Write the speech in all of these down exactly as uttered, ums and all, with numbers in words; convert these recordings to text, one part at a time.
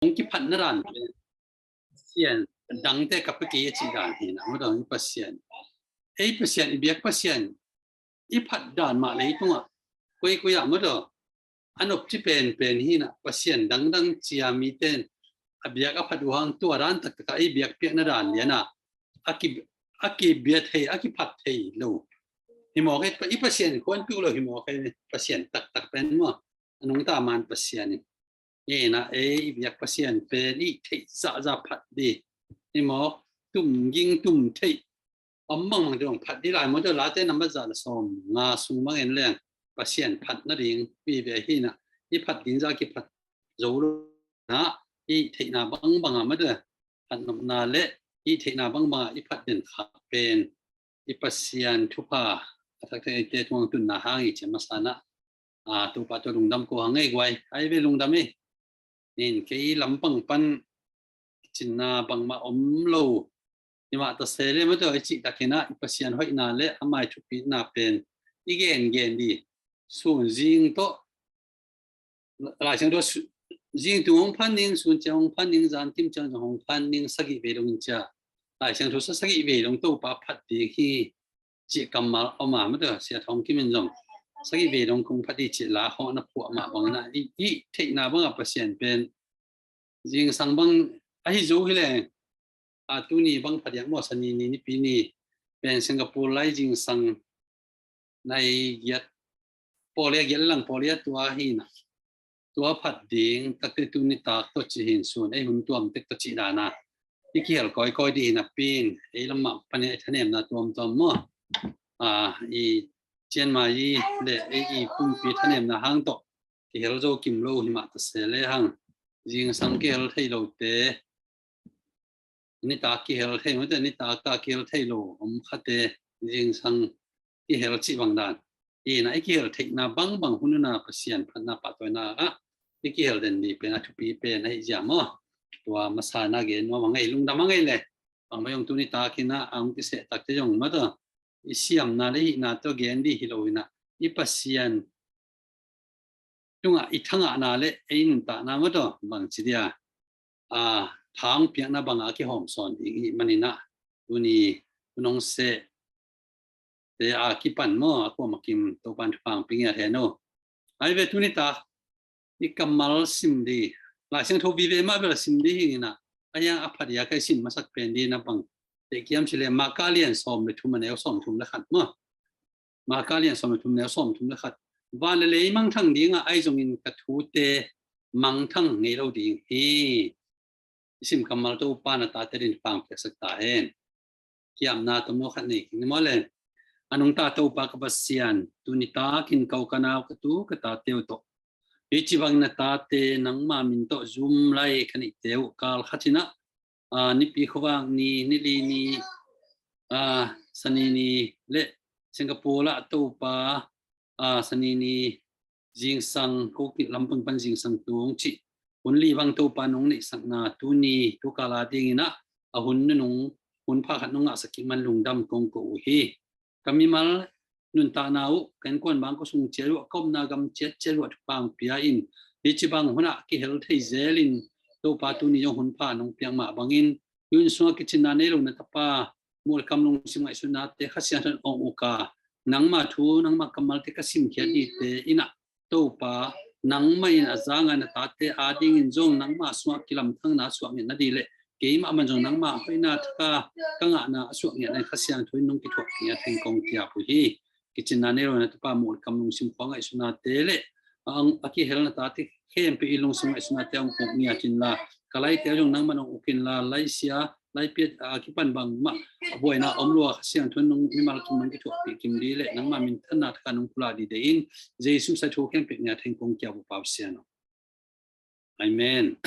hong kiphatna dan pen Pasian dangte ka pia kei a cih dan hi na, maw, dong i Pasian. Ei Pasian, i biak Pasian i phat dan mah leitungah koikoi ah, maw, dong a nopci penpen hi na, Pasian dangdang cia mite in a biak a phat uh hang tua dan taktak a ei biak piakna dan lian ah a ki, a kibia thei, a kiphat thei lo. Hi mawk hi, i Pasian khuan piu lo hi mawk hi, Pasian taktak pen maw, a nungta man Pasian in. Hi na, ei i biak Pasian pen i theih zahzah phat dih. Hi mawk, tum ging tum theih om bangmang dong phat dih lai, maw, dong Late nambat za le sawm nga sung bang en leng Pasian phat nading vive hi na, i phat ding zah kiphat zo lo na, i theihna bangbang ah, maw, dong phat nopna le i theihna bangbang ah i phat den kha pen i Pasian thupha a thakte eite thuang tunna hang i ciam masa na, a, Topa tua lungdam ko hang ei guai, ai ve lungdam ei. Nin kei lampang pan cinna bangmah om lo. I mah ta se le, maw, tua i cih takin ah i Pasian hoihna le a mai thupitna pen i gen gen dih. Sun zing tawh Lai Siangtho zing tung hong phan ning, sun ciang hong phan ning, zan kim ciang zong hong phan ning, sagih vei dong in cia. Lai Siangtho sa sagih vei dong Topa phat ding hi cih kammal om a, maw, tua Sia Thawng Kim in zong sagih vei dong kong phat dih cih la hong na phuah mah bang na, i, i theihna bang a Pasian pen zingsang bang ahi zo hi leng, a, tuni bang phadiak maw, Sani ni, Nipi ni pen Singapore lai zingsang nai giat, pawlia giat lang pawlia tua hi na, tua phat ding takte tuni tak tawh ci hin sun ei hun tuam tek tawh ci dan a i kihel kawikawi dih hi napi in ei lam mah pan ei thanemna tuamtuam maw, a, i Chiang Mai i le ei i pumpi thanemna hang tawh kihel zo kim lo hi mah ta se le hang, zingsang kihel thei lote, nitak kihel thei, maw, tua nitak a kihel thei lo om khate zingsang kihel cih bang dan. Hi na, i kihel theihna bangbang hun hun a Pasian phatna pahtawina ah i kihel den dih pen a thupi pen ahi zia maw. Tua masa na gen nuam a ngei, lungdam a ngei le. Bang mah zong tuni takin ah a hong kiseh takte zong, maw, tua i siamna le hihna tawh gen dih hi lo hi na, i Pasian tungah i thangahna le ei nuntakna, maw, tua bangci dia, a, thang piakna bangah a kihawm sawn ding i hih manin ah tuni hun hong seh te a kipan maw, a kuam a kim Topan thupha hong pia ngiat hen aw. Ai ve, tuni tak i kammal sim dih, Lai Siangtho vive mah bel sim dih hi na, a hiang a phadiak a i sim masak pen dih na bang te kiam ci le, Marka lian sawm le thum a neu sawm thum le khat maw. Marka lian sawm le thum neu sawm thum le khat. Van le lei mangthang ding a, ahi zongin ka thute mangthang ngei lo ding hi. I sim kammal Topa na tate din pang piaksak ta hen. Kiamna tomno khat nei kik ni maw le. A nungta Topa ka Pasian, tuni takin ka u ka nau ka tu ka tate uh tawh, hih ci bangin na tate nangma min tawh Zoom lai ka neihte uh kal khat in ah, a, Nipi khuavak ni, nili ni, a, Sani ni le Singapore ah Topa, a, Sani ni zingsang, ko ki lampang pan zingsang tung cih hun li bang Topa nong neihsakna tuni tu kal a dingin ah a hun nunung hun pha khat nong ngahsak kik man lungdam kong ko uh hi. Ka mimal nuntakna uh, ka innkuan bang ko sung ciat uh, ka omna gam ciatciat uh ah thupha hong pia in, hih ci bang hun ah kihel thei zelin Topa tuni zong hun pha nong piak mah bangin, hun sungah kicinna nei lo na tapa muh le kam lungsim ngaihsutnate Kha Siangtho in hong uk a, nangma thu, nangma kammalte ka simkhiat dihte in ah Topa, nangmah in a zanga na tate adingin zong nangma sungah kilamthangna a suak ngiat nadih le keimah man zong nangma hoihna thak a ka ngahna a suak ngiat nading Kha Siangtho in nong kithuahpih ngiat hen kong kiap uh hi. Kicinna nei lo na tapa muh le kam lungsim khua ngaihsutnate le a, a kihel na tate khempeuh i lungsim ngaihsutnate hong uk ngiat inla, ka laite zong nangmah in hong uk inla, laisia, laipiat, a, kipan bangmah a buaina om lua Kha Siangtho in nong mimal kim nong kithuahpih kim dih le nangma minthanna thak a nong pulak dih dei in, Jesu sa thu khempeuh ngiat hen kong kiap uh, Pa Pasian aw. Amen.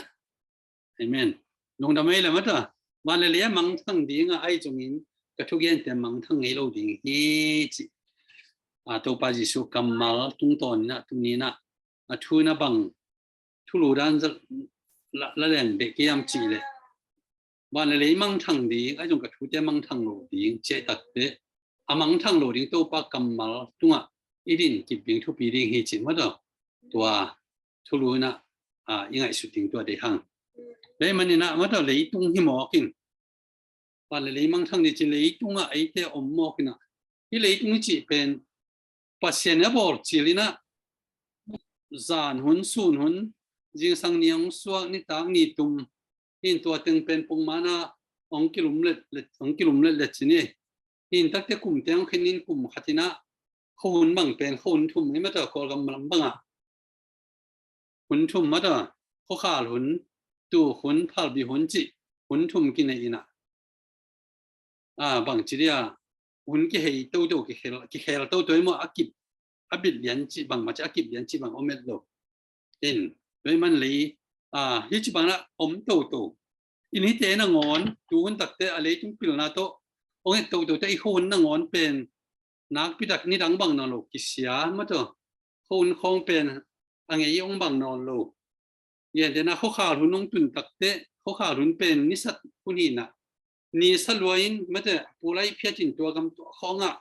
Amen. Lungdam ei le, maw, tua. Van le lei a mangthang ding a, ahi zongin ka thugente mangthang ngei lo ding hi, ci. A, Topa Jesu kammal tungtawn in ah tuni in ah a thu in ah bang thulu dan za la, la leng beh kiam cih le, van le lei mangthang ding, ahi zong ka thute mangthang lo ding, ci a i takte a mangthang lo ding Topa kammal tungah i din kip ding thupi ding hi, ci, maw, tua. Tua thulu in ah, a, i ngaihsut ding tua dei hang. Tua ahih manin ah, mataw, leitung hi mawk in, van le lei mangthang ding ci, leitungah eite om mawk in ah, hih leitung i cih pen Pasian in a bawl cil in ah, zan hun, sun hun, zingsang ni hong suak, nitak ni tum, hi in tua teng pen pongman ah hong kilum letlet, hong kilum letlet ci ni. Hi in takte kum teng hong khin in kum khat in ah, khuahun bang pen khuahun thum hi, mataw, Kawlgam lam bang ah hun thum, mataw, khuakhal hun, tuk hun, phalbi hun cih hun thum kinei in ah, a, bangci dia, hun kihei toto, kikhel, kikhel toto hi maw, a kip, a bit lian cih, bangmah ci a kip lian cih bang om het lo. In, tua ahih man lei, a, hih ci bang ah om toto in, hihte nangawn tu hun takte a leitung pilna tawh hong het toto teh, i khuahun nangawn pen nakpi tak nidang bang nawn lo kisia, mataw, khuahun khawng pen a ngei hong bang nawn lo. Gentehna, khuakhal hun hong tun takte, khuakhal hun pen ni sat hun hi in ah, ni sa lua in, mataw, pulai phiat in tua gam tua khawng ah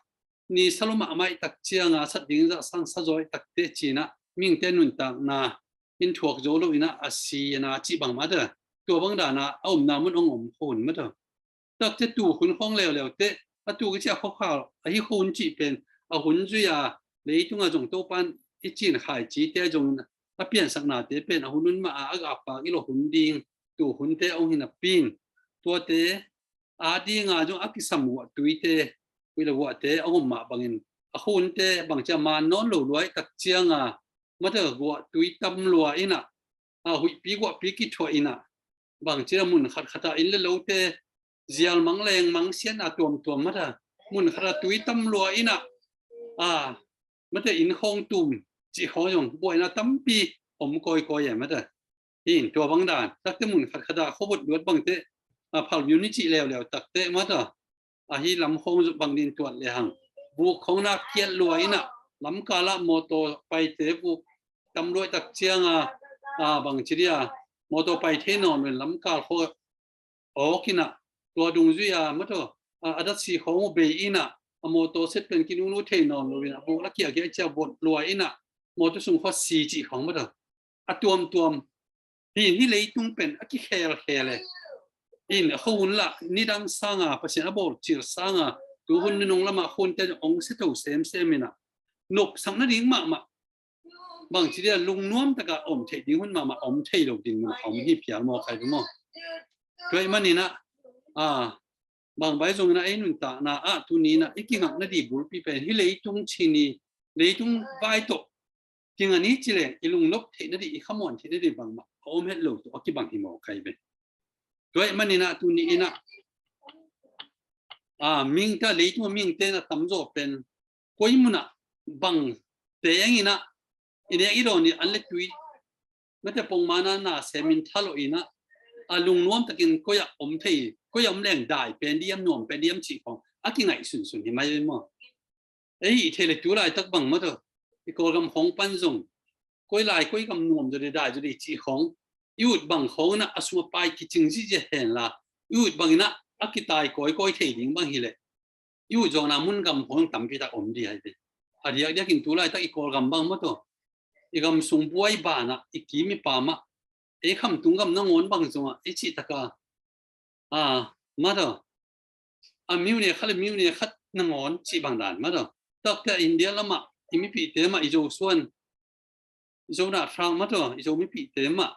ni sa lua mahmah i tak ciang a, sat ding zah sang sa zaw i takte ci in ah, mihingte nuntakna in thuak zo lo in ah a si a na cih bang, mataw, tua bang dan ah a omna mun hong om khuahun, mataw. Takte tuk hun khawng leuleu teh, a tuk i cih a khuakhal, a hih khuahun cih pen a hun zui a, leitung ah zong Topa'n i cin khaici te zong a piansaknate pen a hun hun mah a, a gah pak i lo hun ding, tuk hunte hong hi napi in, tuate a ding a zong a kisam guahtuite, kuih le guahte a om mah bangin, a khuahunte bangci a man nawn lo lua i tak ciang a, mataw, guahtui tam lua in ah, a, huihpi guahpi kithuah in ah, bangci a mun khatkhat ah inn le lote zial mang leng mang, siatna tuamtuam, mataw, mun khat ah tui tam lua in ah, a, mataw, inn khawng tum cih khawng zong buaina tampi om kawikawi e, mataw. Hi in tua bang dan takte mun khatkhat ah khuavot luat bangte, a, phalbi hun i cih leuleu takte, mataw, a hih lam khawng zong bang ding tuat lehang, vuk khawng nak kiat lua in ah, lamkal ah mawtaw paite vuk tam lua i tak ciang a, a, bangci dia, mawtaw pai thei nawn lo in lamkal khawng awk in ah, tua dungzui a, mataw, a, a datsi khawng uh bei in ah, a mawtaw set pen kinungnu thei nawn lo in ah, vuk la kiakia i cih a vot lua in ah, mawtaw sung khawng si cih khawng, mataw, a tuamtuam. Hi in hih leitung pen a kikhelkhel e. In a khuahun lah nidang sang a, Pasian a bawl cil sang a, tu hun nunung lam ah khuahunte hong sia to semsem in ah, nopsak nading mahmah, bangci dia, lungnuam tak a om theih ding hun mahmah om thei lo ding mun ah om hi phial mawk hi ve maw. Tua ahih manin ah, a, bang bang zong in ah ei nuntakna ah tuni in ah i kingakna ding bulpi pen hih leitung ci ni, leitung vai tawh kinga ni ci leng i lungnop theih nading, i khamuan theih nading bangmah a om het lo tawh a kibang hi mawk hi ve. Tua ahih manin ah tuni in ah, a, mihingte, leitung a mihingte in a tamzaw pen koi mun ah bang teng in ah, i nek i dawn in an le tui, mataw, pongman a na sem in thalawh in ah, a, lungnuam takin koi ah om thei, koi ah om leng dai pen diam, nuam pen diam cih khawng a kingaihsunsun hi mai ve maw. Ei, i theih leh tu laitak bang, mataw, i Kawlgam khawng pan zong koi lai koi gam nuam zaw ding, dai zaw ding cih khawng i ut bang khawng in ah, a sung a pai kicing ziahziah hen la, i ut bang in ah a kitai kawikawi thei ding bang hi leh, i ut zawhna mun gam khawng tampi tak om ding hi ve. A diakdiak in tu laitak i Kawlgam bang, mataw, i gam sung buai ban ah, i kim i pam ah, ei khamtung gam nangawn bang zong ah i cih tak a, a, mataw, a, myone khat le myone khat nangawn cih bang dan, mataw, takte a India lam ah i mipihte mah, i Zo suan, i Zo nah thang, mataw, i Zo mipihte mah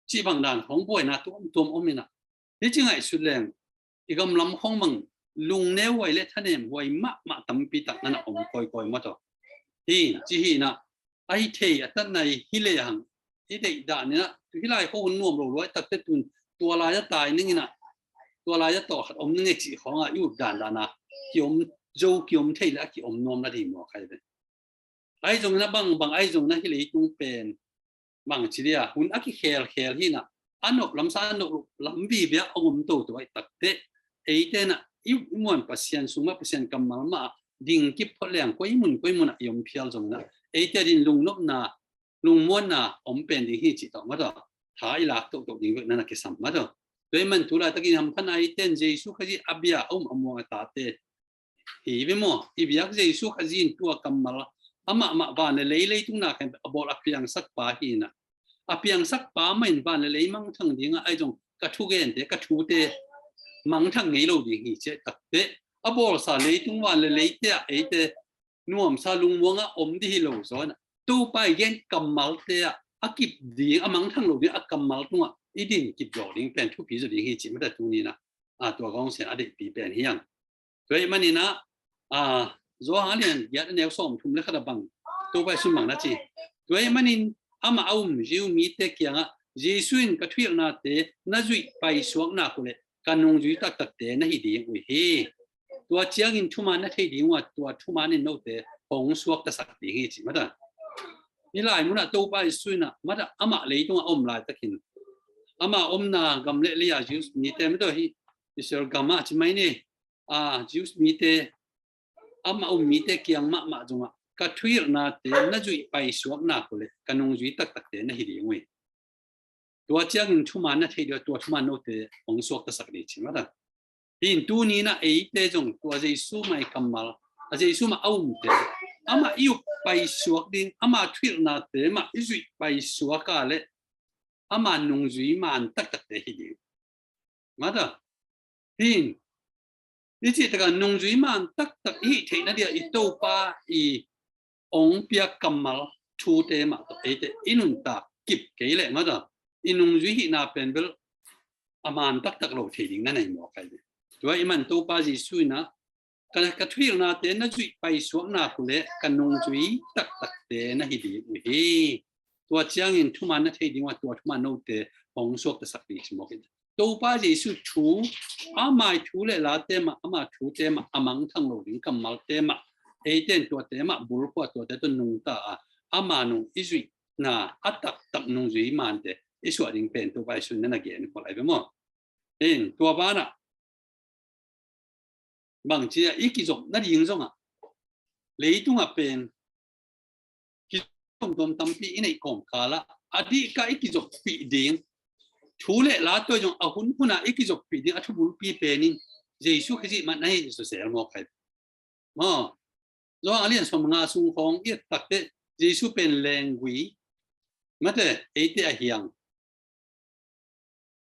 cih bang dan khawng buaina tuamtuam om in ah, hih ci ngaihsut leng i gam lam khawng bang lungneu huai le thanem huai mahmah tampi tak na na om kawikawi, mataw. Hi, ci hi in ah, a hi thei a tat nai hi lehang, i deih dan in ah, hih lai khuahun nuam lo lua i takte tun tua lai a tai ning in ah, tua lai a tawh khat om ning e cih khawng ah i ut dandan a kiom zo, kiom thei le a kiom nuam nading mawk hi ve. Ahi zongin ah bang, bang ahi zongin ah hih leitung pen bangci dia, hun a kikhelkhel hi in ah, a nop lam sang a nop lam vive ah hong om toto ahih takteh, eite in ah i, i muan Pasian sung mah, Pasian kammal mah ah dingkip phot leng, koi mun koi mun ah i om phial zongin ah, eite adingin lungnopna, lungmuanna om pen ding hi cih tawh mataw, tha i lak tohtoh ding bek na na kisam mataw. Tua ahih man tu laitakin hamphatna eite in Jesu Khazih a bia a um a muang a tate hi ve maw? I biak Jesu Khazih in tua kammal, amah mah van le lei, leitung na khempeuh a bawl a piangsak pa hi in ah, a piangsak pa mah in van le lei mangthang ding ah, ahi zong ka thugente, ka thute mangthang ngei lo ding hi ci a, takte a bawlsa leitung van le leite ah eite nuamsa lungmuang ah om ding hi lo zaw in ah, Topa i gen kammalte ah a kip ding, a mangthang lo ding a kammal tungah i din kip zawh ding pen thupi zaw ding hi ci mata tuni in ah, a, tua kong sian a deihpi pen hi hang. Tua ahih manin ah, a, Johan a lian giat a neu sawmthum le khat ah bang, Topa Jesu in bang na ci. Tua ahih manin amah a um Jew mite kiangah Jesu in, "Ka thuhilhnate na zuih paisuak nak uh leh ka nungzui taktakte na hi ding uh hi. Tua ciangin thuman na thei ding uh a, tua thuman in note hong suaktasak ding hi," ci mata. Hih lai munah Topa Jesu in ah mata amah leitungah a om laitakin, amah omna gam le lei-a Jews mite mata hi, Israel gamah ci mai ni, a, Jews mite, amah um mite kiang mahmah zongah, "Ka thuhilhnate na zuih paisuak nak uh leh ka nungzui taktakte na hi ding uh hi. Tua ciangin thuman na thei ding uh a, tua thuman note hong suaktasak ding," ci mata. Hih in tuni in ah eite zong tua Jesu mah i kammal, a, Jesu mah a umte, amah i up paisuak ding, ama thuhilhnate mah i zuih paisuak a leh ama nungzui man taktakte hi ding. Mata, hih in i cih takah nungzui man taktak i hih theihna dingah i Topa i hong piak kammal thute mah tawh eite i nuntak kip kei leh mata, i nungzui hihna pen bel a man taktak lo thei ding na nei mawk hi. Tua ahih man Topa Jesu in ah, "Ka, ka thuhilhnate na zuih paisuak nak uh leh ka nungzui taktakte na hi ding uh hi. Tua ciangin thuman na thei ding uh a, tua thuman note hong suaktasak ding," ci mawk hi. Topa Jesu thu, ama i thu le late mah, ama thute mah a mangthang lo ding kammalte mah, eite in tuate mah bulphuh a, tuate tawh nungta a, ama nung i zuihna a taktak nungzui mante i suah ding pen Topa Jesu in na na gen khol lai ve maw. In tua banah bangci a i kizop nading zongah, leitungah pen kizom tuamtuam tampi i neih kawmkalah a dihka i kizoppih ding, thu le la tawh zong a hunhunah i kizoppih ding a thubulpi pen in Jesu Khazih mah na hi, Jesu sel mawk hi. Maw, Johan a lian sawm nga sung khawng i et takteh Jesu pen lenggui, mate, eite a hiang.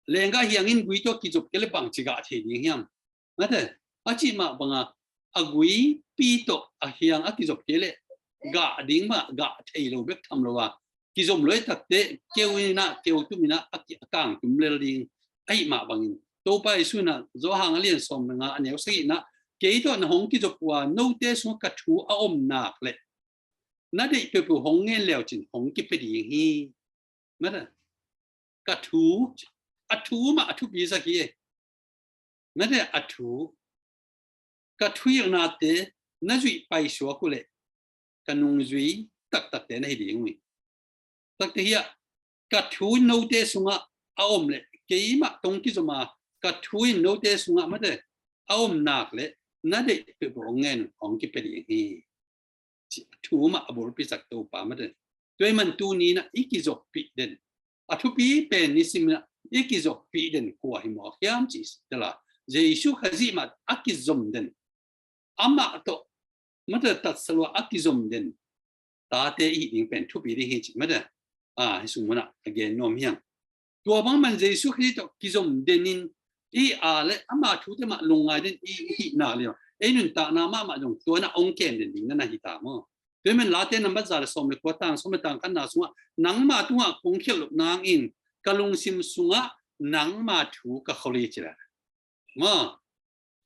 Lenggui a hiang in gui tawh kizop kei leh bangci gah thei ding hiam? Mate, a cih mah banga a guipi tawh a hiang a kizop kei leh gah ding mah gah thei lo bek tham lo a, kizom lo i takteh keu in ah, keu tum in ah, a ki-, a kangtum lel ding ahih mah bangin Topa Jesu in ah Johan a lian sawm le nga a neu sagih in ah, "Kei tawh na hong kizop uh a, note sungah ka thu a om nak leh na deih peuhpeuh hong ngen leucin hong kipia ding hi." Mate, ka thu, a thu mah a thupi sak hi. Mate, a thu, "Ka thuhilhnate na zuih paisuak uh leh ka nungzui taktakte na hi ding uh hi." Takte hi a, "Ka thu in note sungah a om leh, keimah tawh kizom a, ka thu in note sungah, mate, a om nak leh na deih peuhpeuh hong ngen, hong kipia ding hi," ci a thu mah a bulpi sak Topa, mate. Tua ahih man tuni in ah i kizoppih den, a thupi pen nisim in ah i kizoppih den kua hi mawk hiam cih tela, Jesu Khazih mah a kizom den, amah tawh, mate, tatsa lua a kizom den tate i hih ding pen thupi ding hi cih, mate, a, hih sung munah a gen nuam hi hang. Tua bang man Jesu Khazih tawh kizom den in i hih a leh ama thute mah lungngai den i hih nak leh, ei nuntakna mahmah zong tua in ah hong kem den ding na na hi ta maw. Tua ahih man Late nambat za le sawm le kua, tang sawm le tang khatna sungah, "Nangma tungah kong khialh loh nangin ka lungsim sungah nangma thu ka khol hi," ci leh. Maw,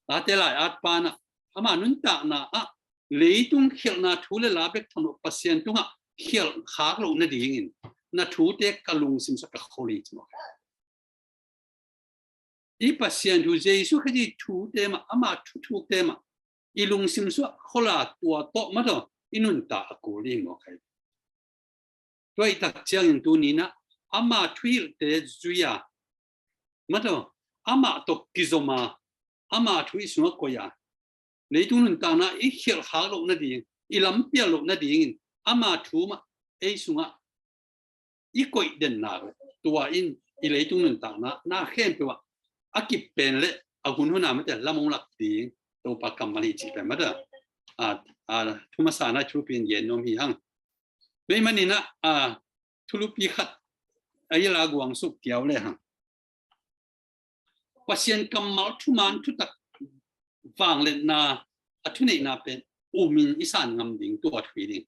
Late lai-at pa in ah ama nuntakna ah leitung khialhna thu le la bek tham lo, Pasian tungah khialh khak loh nadingin, "Na thute ka lungsim sungah ka khol hi," ci mawk hi. I Pasian thu, Jesu Khazih thute mah, ama thuthukte mah i lungsim sungah khol a, tua tawh, mate, i nuntak a kul ding hi mawk hi. Tua ahih tak ciangin tuni in ah ama thuhilhte zui a, mate, amah tawh kizom a, ama thu i sungah koih a, leitung nuntakna i khialh khak loh nading, i lampial loh nadingin ama thu mah ei sungah i koih den nak leh, tua in i leitung nuntakna na khempeuh ah a kip pen leh a hunhun a, mate, lam hong lak ding Topa kammal hi cih pen, mate, a, a, thu masa in ah thulupi in gen nuam hi hang. Tua ahih manin ah, a, thulupi khat a i la guang suk kiau le hang. Pasian kammal thuman thutak vangliatna a thuneihna pen umin i san ngam ding, tua thupi ding.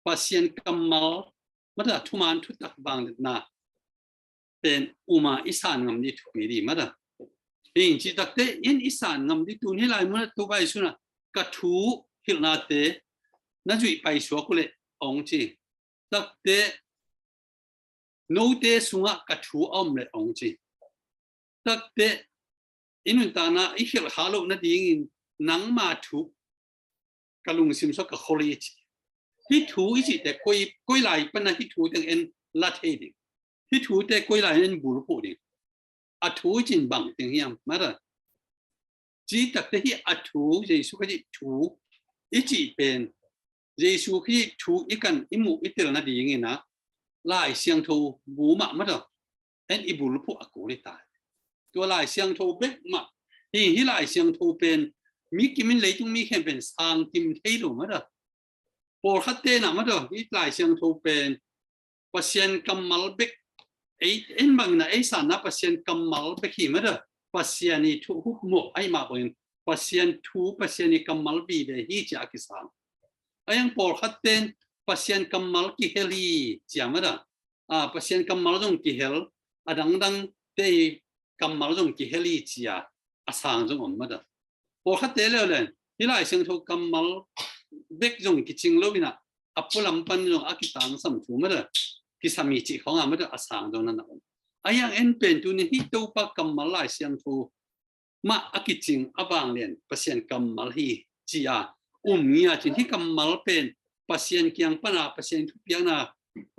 Pasian kammal mata thuman thutak vangliatna pen uma i san ngam ding thupi ding mata. Hing ci takte in i san ngam ding tun hi lai muna tu bai suna ka thu hilhnate na zuih pai suak uh le ong ci. Takte note sungah ka thu a om le ong ci. Takte i nuntakna i hilh kha loh nadingin nangma thu ka lungsim sua ka khol i ci. Hi thu i cihte koi, koi lai pana hi thu teng en la thei ding. Hi thute koi lai en bulphuh ding. A thu i cin bang teng hiam mata. Ci takte hi a thu Jesu ka cih thu i cih pen Jesu Khrih thu i kan i muh i tel nadingin ah Lai Siangtho bu mahmah tawh en i bulphuh a kul i tai. Tua Lai Siangtho bek mah hi. Hi Lai Siangtho pen mi kim in leitung mi khempeuh in sang kim thei lo mah tawh. Pawlkhat tenah mah tawh hi Lai Siangtho pen Pasian kammal bek, ei en bangin ah ei sanna Pasian kammal bek hi mah tawh. Pasian i thu hupmawh ahi mah bangin Pasian thu, Pasian i kammal vive hi ci a kisang. A yang pawlkhat ten Pasian kammal kihel hi ci a mah tawh. A, Pasian kammal zong kihel, a dangdang te i kammal zong kihel hi ci a a sang zong om mah tawh. Pawlkhat te leuleu hi Lai Siangtho kammal bek zong kicing lo in ah a pualam pan zong a kitangsam thu mah tawh. Kisam hi cih khawng a mah tawh a sang zong na na om. A yang en pen tuni hi Topa kammal Lai Siangtho mah a kicing a vanglian Pasian kammal hi ci a um ngiat in hi kammal pen Pasian kiang pana Pasian thupiakna,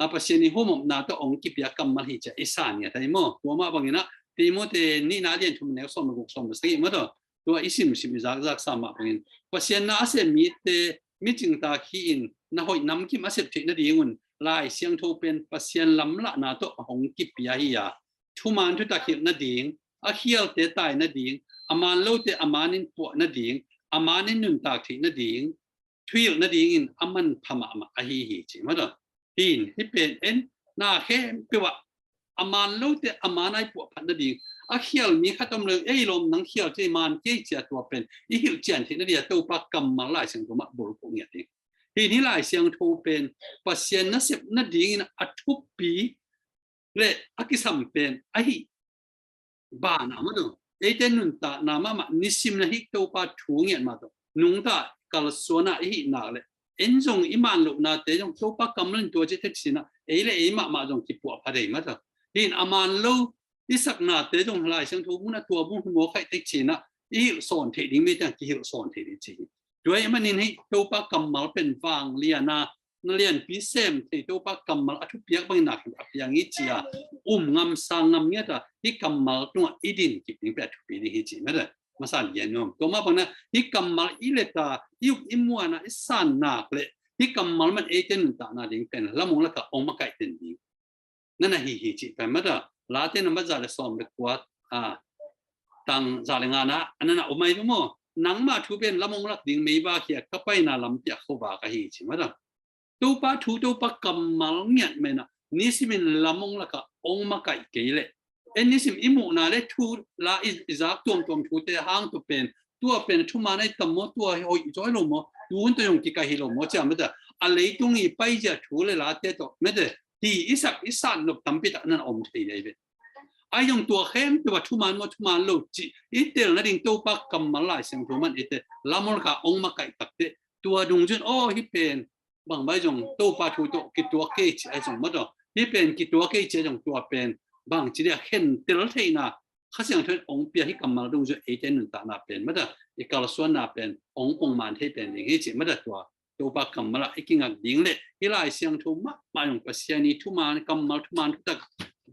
a Pasian i humopna tawh ong kipia kammal hi ci a i san ngiat hi maw. Tua mah bangin ah Timote nihna lian thum neu sawm le guk sawm le sagih mah tawh. Tua i simsim i zakzak sa mah bangin Pasian na a sem mite micing tak hi in na hoih namkim a sep theih nadingun Lai Siangtho pen Pasian lamlahna tawh a hong kipia hi a, thuman thutak hilh nading, a khialte tai nading, a man lote a manin puah nading, a manin nuntak theih nading, thuhilh nadingin a manpha mahmah ahi hi ci mah tawh. Hin hi pen en na khempeuh ah a man lote a man ai puahphat nading, a khial mi khat om lo ei lawm nang khial ci man kei ci a tua pen i hilh cian theih nading a Topa kammal Lai Siangtho mah bulphuh ngiat ding. Hin hi Lai Siangtho pen Pasian nasep nadingin a thupi le a kisam pen ahi banah mah tawh. Eite nuntakna mahmah nisim na hi Topa thu ngiat mah tawh. Nungta kalsuana i hih nak le en zong i man lohnate zong Topa kammal in tua ci thei ci in ah ei le ei mahmah zong kipuahpha dei mah tawh. Hin a man lo i saknate zong Lai Siangtho mun a tua mun humawk khaih thei ci in ah i hilh sawn theih ding mite kihilh sawn thei ding ci hi. Tua ahih manin hi Topa kammal pen vanglian a na lianpi sem thei Topa kammal a thupiak bangin nak a piang hi ci a um ngam sang ngam ngiat a hi kammal tungah i din kik ding pen a thupi ding hi ci mah tawh. Masa lian nuam. Tua mah bangin ah hi kammal i let a i up i muan a i san nak le hi kammal man eite nuntakna ding pen lamong lakah ong makaih den ding na na hi hi cih pen mah tawh. Late nambat za le sawm le kua a tang za le ngana a na na om ai maw. Nangma thu pen lamong lak ding meivak hi a, ka paina lampi a khuavak ahi ci mah tawh. Topa thu Topa kammal ngiat mah in ah nisimin lamong lakah ong makaih kei leh en nisim i muhna le thu la i, i zak tuamtuam thute hang tua pen tua pen thuman ai tam maw, tua hoih zaw hi lo maw, tu hun tua zong kikaih hi lo maw ci a mah tawh. A leitung i paizia thu le late tawh mah tawh hi i sak i san nop tampi tak na na om thei dei ve. Ai zong tua khempeuh a thuman maw thuman lo cih i tel nading Topa kammal Lai Siangtho man eite lamong lakah ong makaih takte tua dungzun aw hi pen bang bai zong Topa thu tawh kituak kei ci ai zong mah tawh. Hi pen kituak kei ci ai zong tua pen bang ci dia khentel theihna Kha Siangtho in ong pia hi kammal dungzun eite nuntakna pen mah tawh i kalsuanna pen ong pongman thei pen ding hi ci mah tawh. Tua Topa kammal ah i kingak ding le hi Lai Siangtho mahmah zong Pasian i thuman kammal thuman thutak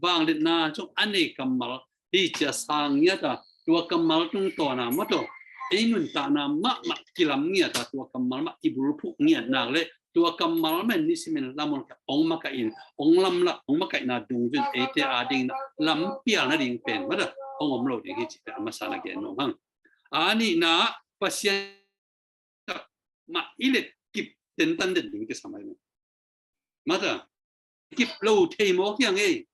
vangliatna zong a nei kammal hi ci a sang ngiat a tua kammal tungtawna mah tawh ei nuntakna mahmah kilam ngiat a tua kammal mah i bulphuh ngiat nak le tua kammal mah in nisimin lamong lakah ong makaih in ong lamlak ong makaihna dungzun eite adingin lampial nading pen mah tawh ong om lo ding hi ci pen a masa na gen nuam hang. A nihna Pasian mah i let kip tentan den ding kisam ai mah tawh. Kip lo thei mawk hiang ei.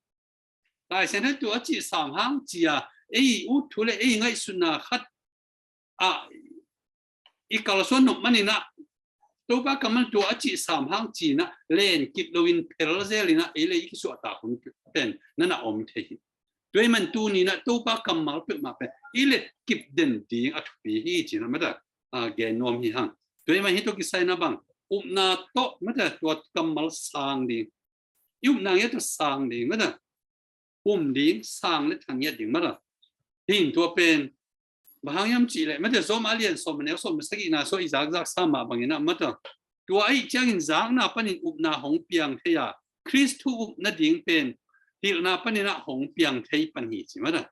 Lai Siangtho tua cih sam hang ci a ei ut thu le ei ngaihsutna khat ah i kalsuan nop manin ah Topa kammal tua a cih sam hang ci-in ah len kip loin phel zelin ah ei le i kisuahtak hun pen na na om thei hi. Tua ahih man tuni-in ah Topa kammal peuhmah pen i let kip den ding a thupi hi ci-in ah mata, ah, gen nuam hi hang. Tua ahih man hih tawh kisai-in ah bang upna tawh mata tua kammal sang ding, i upna ngiat tawh sang ding mata, um ding, sang le thang ngiat ding mata. Hi in tua pen bang hang hiam cih leh mata Rom a lian sawm a neu sawm le sagihna sung i zakzak sa mah bangin ah mata, tua ahih ciangin zakna panin upna hong piang thei a, Khrist thu up nading pen hilhna panin ah hong piang thei pan hi ci mata.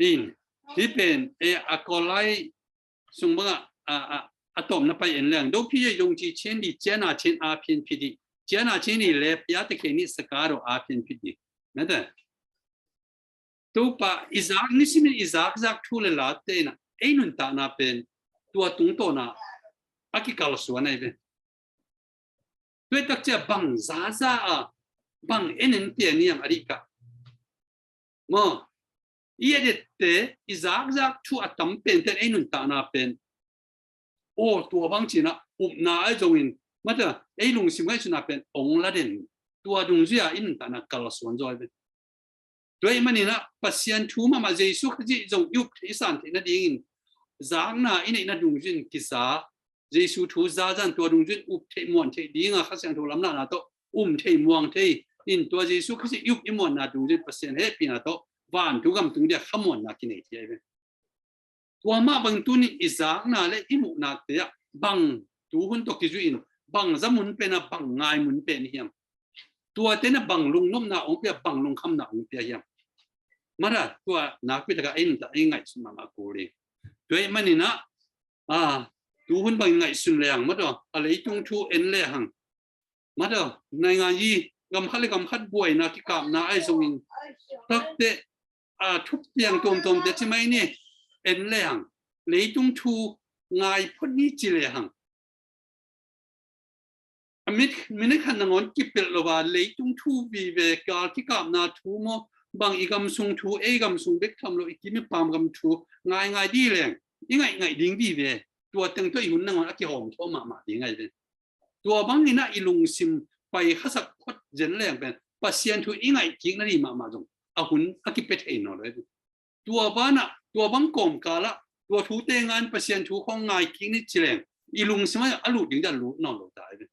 In, hih pen, e, a Kawlai sung bangah, a, a, a tawpna pai en leng. ဒုက္ခရောက်ယုံကြည်ခြင်းသည် ကျမ်းနာခြင်းအားဖြင့်ဖြစ်သည်။ ကျမ်းနာခြင်းသည်လည်း ဘုရားသခင်နှင့်စကားတော်အားဖြင့်ဖြစ်သည်။ မတ်တန် Topa i zak, nisimin i zakzak thu le late in ah ei nuntakna pen tua tungtawn ah a kikalsuan ahi ve. Tua takciang bang zaza a, bang en en pian hiam a dih kah. Maw, i edette i zakzak thu a tam pente in ei nuntakna pen aw tua bang ci-in ah upna ahi zongin mata ei lungsim ngaihsutna pen ong la den, tua dungzui-a i nuntakna kalsuan zaw ahi ve. Tua ahih manin ah Pasian thu mahmah Jesu Khrist zong i up theih i san theih nadingin zakna i neihna dungzui-in kiza, Jesu thu zazan tua dungzui-in up theih muan theih dinga Kha Siangtho lamlahna tawh um thei muang thei in tua Jesu Khrist i up i muanna dungzui-in Pasian hehpihna tawh vantung gam tung dia khamuanna kinei thei ahi ve. Tua mah bang tuni i zakna le i muhnate ah bang tuhun tawh kizui-in bang za mun pen ah bang ngai mun pen hiam? Tuate in ah bang lungnopna ong pia, bang lungkhamna ong pia hiam? Mara tua nakpi taka ei nuntak ei ngaihsun mahmah kul hi. Tua ahih manin ah, a, tuhun bang ngaihsun lehang mata a leitung thu en lehang mata naingan i gam khat le gam khat buaina kikapna ahi zongin takte, a, thupiang tuamtuamte ci mai ni, en lehang leitung thu ngai phot ni ci lehang a mit, minute khat nangawn kipelh lo a leitung thu vive, gal kikapna thu maw, bang i gam sung thu, ei gam sung bek tham lo i kim i pam gam thu ngaingai dih leng i ngaihngaih ding vive. Tua teng tawh i hun nangawn a kihawm thawh mahmah ding ahi ve. Tua bangin ah i lungsim pai khasak phot zen leng pen Pasian thu i ngaih kik nading mahmah zong a hun a kipia thei nawn lo hi. Tua banah tua bang kawmkal ah tua thute ngan Pasian thu khawng ngai kik ni ci leng i lungsim ah a lut ding dan lut nawn lo ta hi.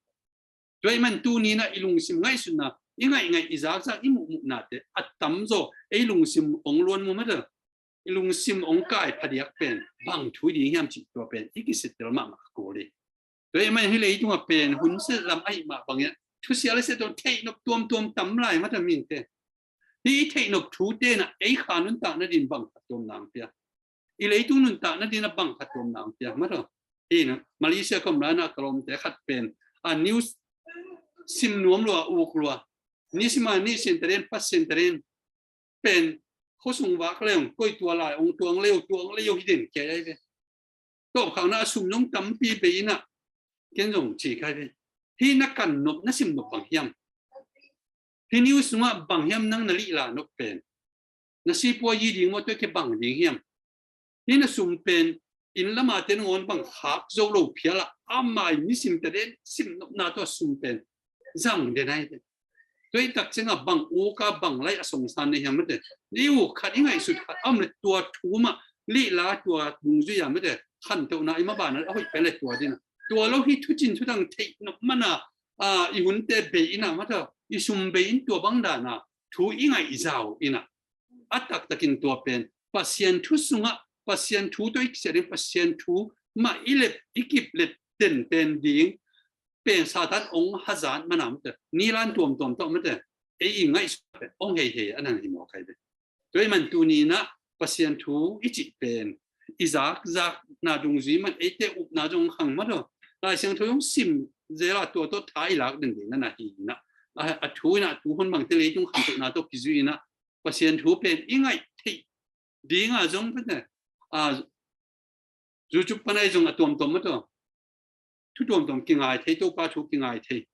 Tua ahih man tuni-in ah i lungsim ngaihsutna, i ngaihngaih, i zakzak, i muhmuhnate a tamzaw ei lungsim ong luan mu mata, i lungsim ong kai phadiak pen bang thu ding hiam cih tua pen i kisettle mahmah kul hi. Tua ahih man hih leitungah pen hun siat lam ahih mah bangin thusia le siat tawh theihnop tuamtuam tam lai mata mite. Hih i theihnop thute in ah ei kha nuntak nading bang phattuamna ong pia, i leitung nuntak nading ah bang phattuamna ong pia mata. Hih in ah Malaysia ka om lai-in ah ka lawmte khat pen a news sim nuam lua, uk lua, nisim a nisim tadin, pasin tadin pen khuasung vak leng koi tua lai ong tuang leu, tuang leu hi den kia ahi ve. Tawpkhakna a sum zong tampi bei in ah ken zong ci kha hi ve. Hih na kan nop, na sim nop bang hiam? Hih news sungah bang hiam nang na lihla nop pen? Na sipua yi ding maw, tua kibang ding hiam? Hih na sum pen inn lamate nangawn bang khak zo lo phial ah amah i nisim tadin sim nopna tawh a sum pen zang den ahi ve. Tua i takciangah bang uk a bang lai a songsan na hiam mate? Ni uk khat i ngaihsut khat a om le tua thu mah lihla, tua dungzui a mate khantohna i maban a hoih pen le tua ding a. Tua lo hi thucin thudang theihnop man a, a, i hunte bei in ah mate, i sum bei in tua bang dan a thu i ngaih zau in ah a taktakin tua pen Pasian thu sungah Pasian thu tawh i kisia ding, Pasian thu mah i lep, i kip lep den pen ding pen Satan ong hazat man a mate, nilan tuamtuam tawh mate ei i ngaihsut pen ong heihei a nan hi mawk ahi ve. Tua ahih man tuni-in ah Pasian thu i cih pen i zakzakna dungzui man eite upna zong khang mate, Lai Siangtho zong sim zel a tua tawh tha i lak den ding na na hi in ah, a, a thu in ah tuhun bangte leitung khantohna tawh kizui in ah Pasian thu pen i ngaih theih ding a zong pen, a, YouTube pan ahi zong a tuamtuam mate, thu tuamtuam kingai thei, Topa thu kingai thei.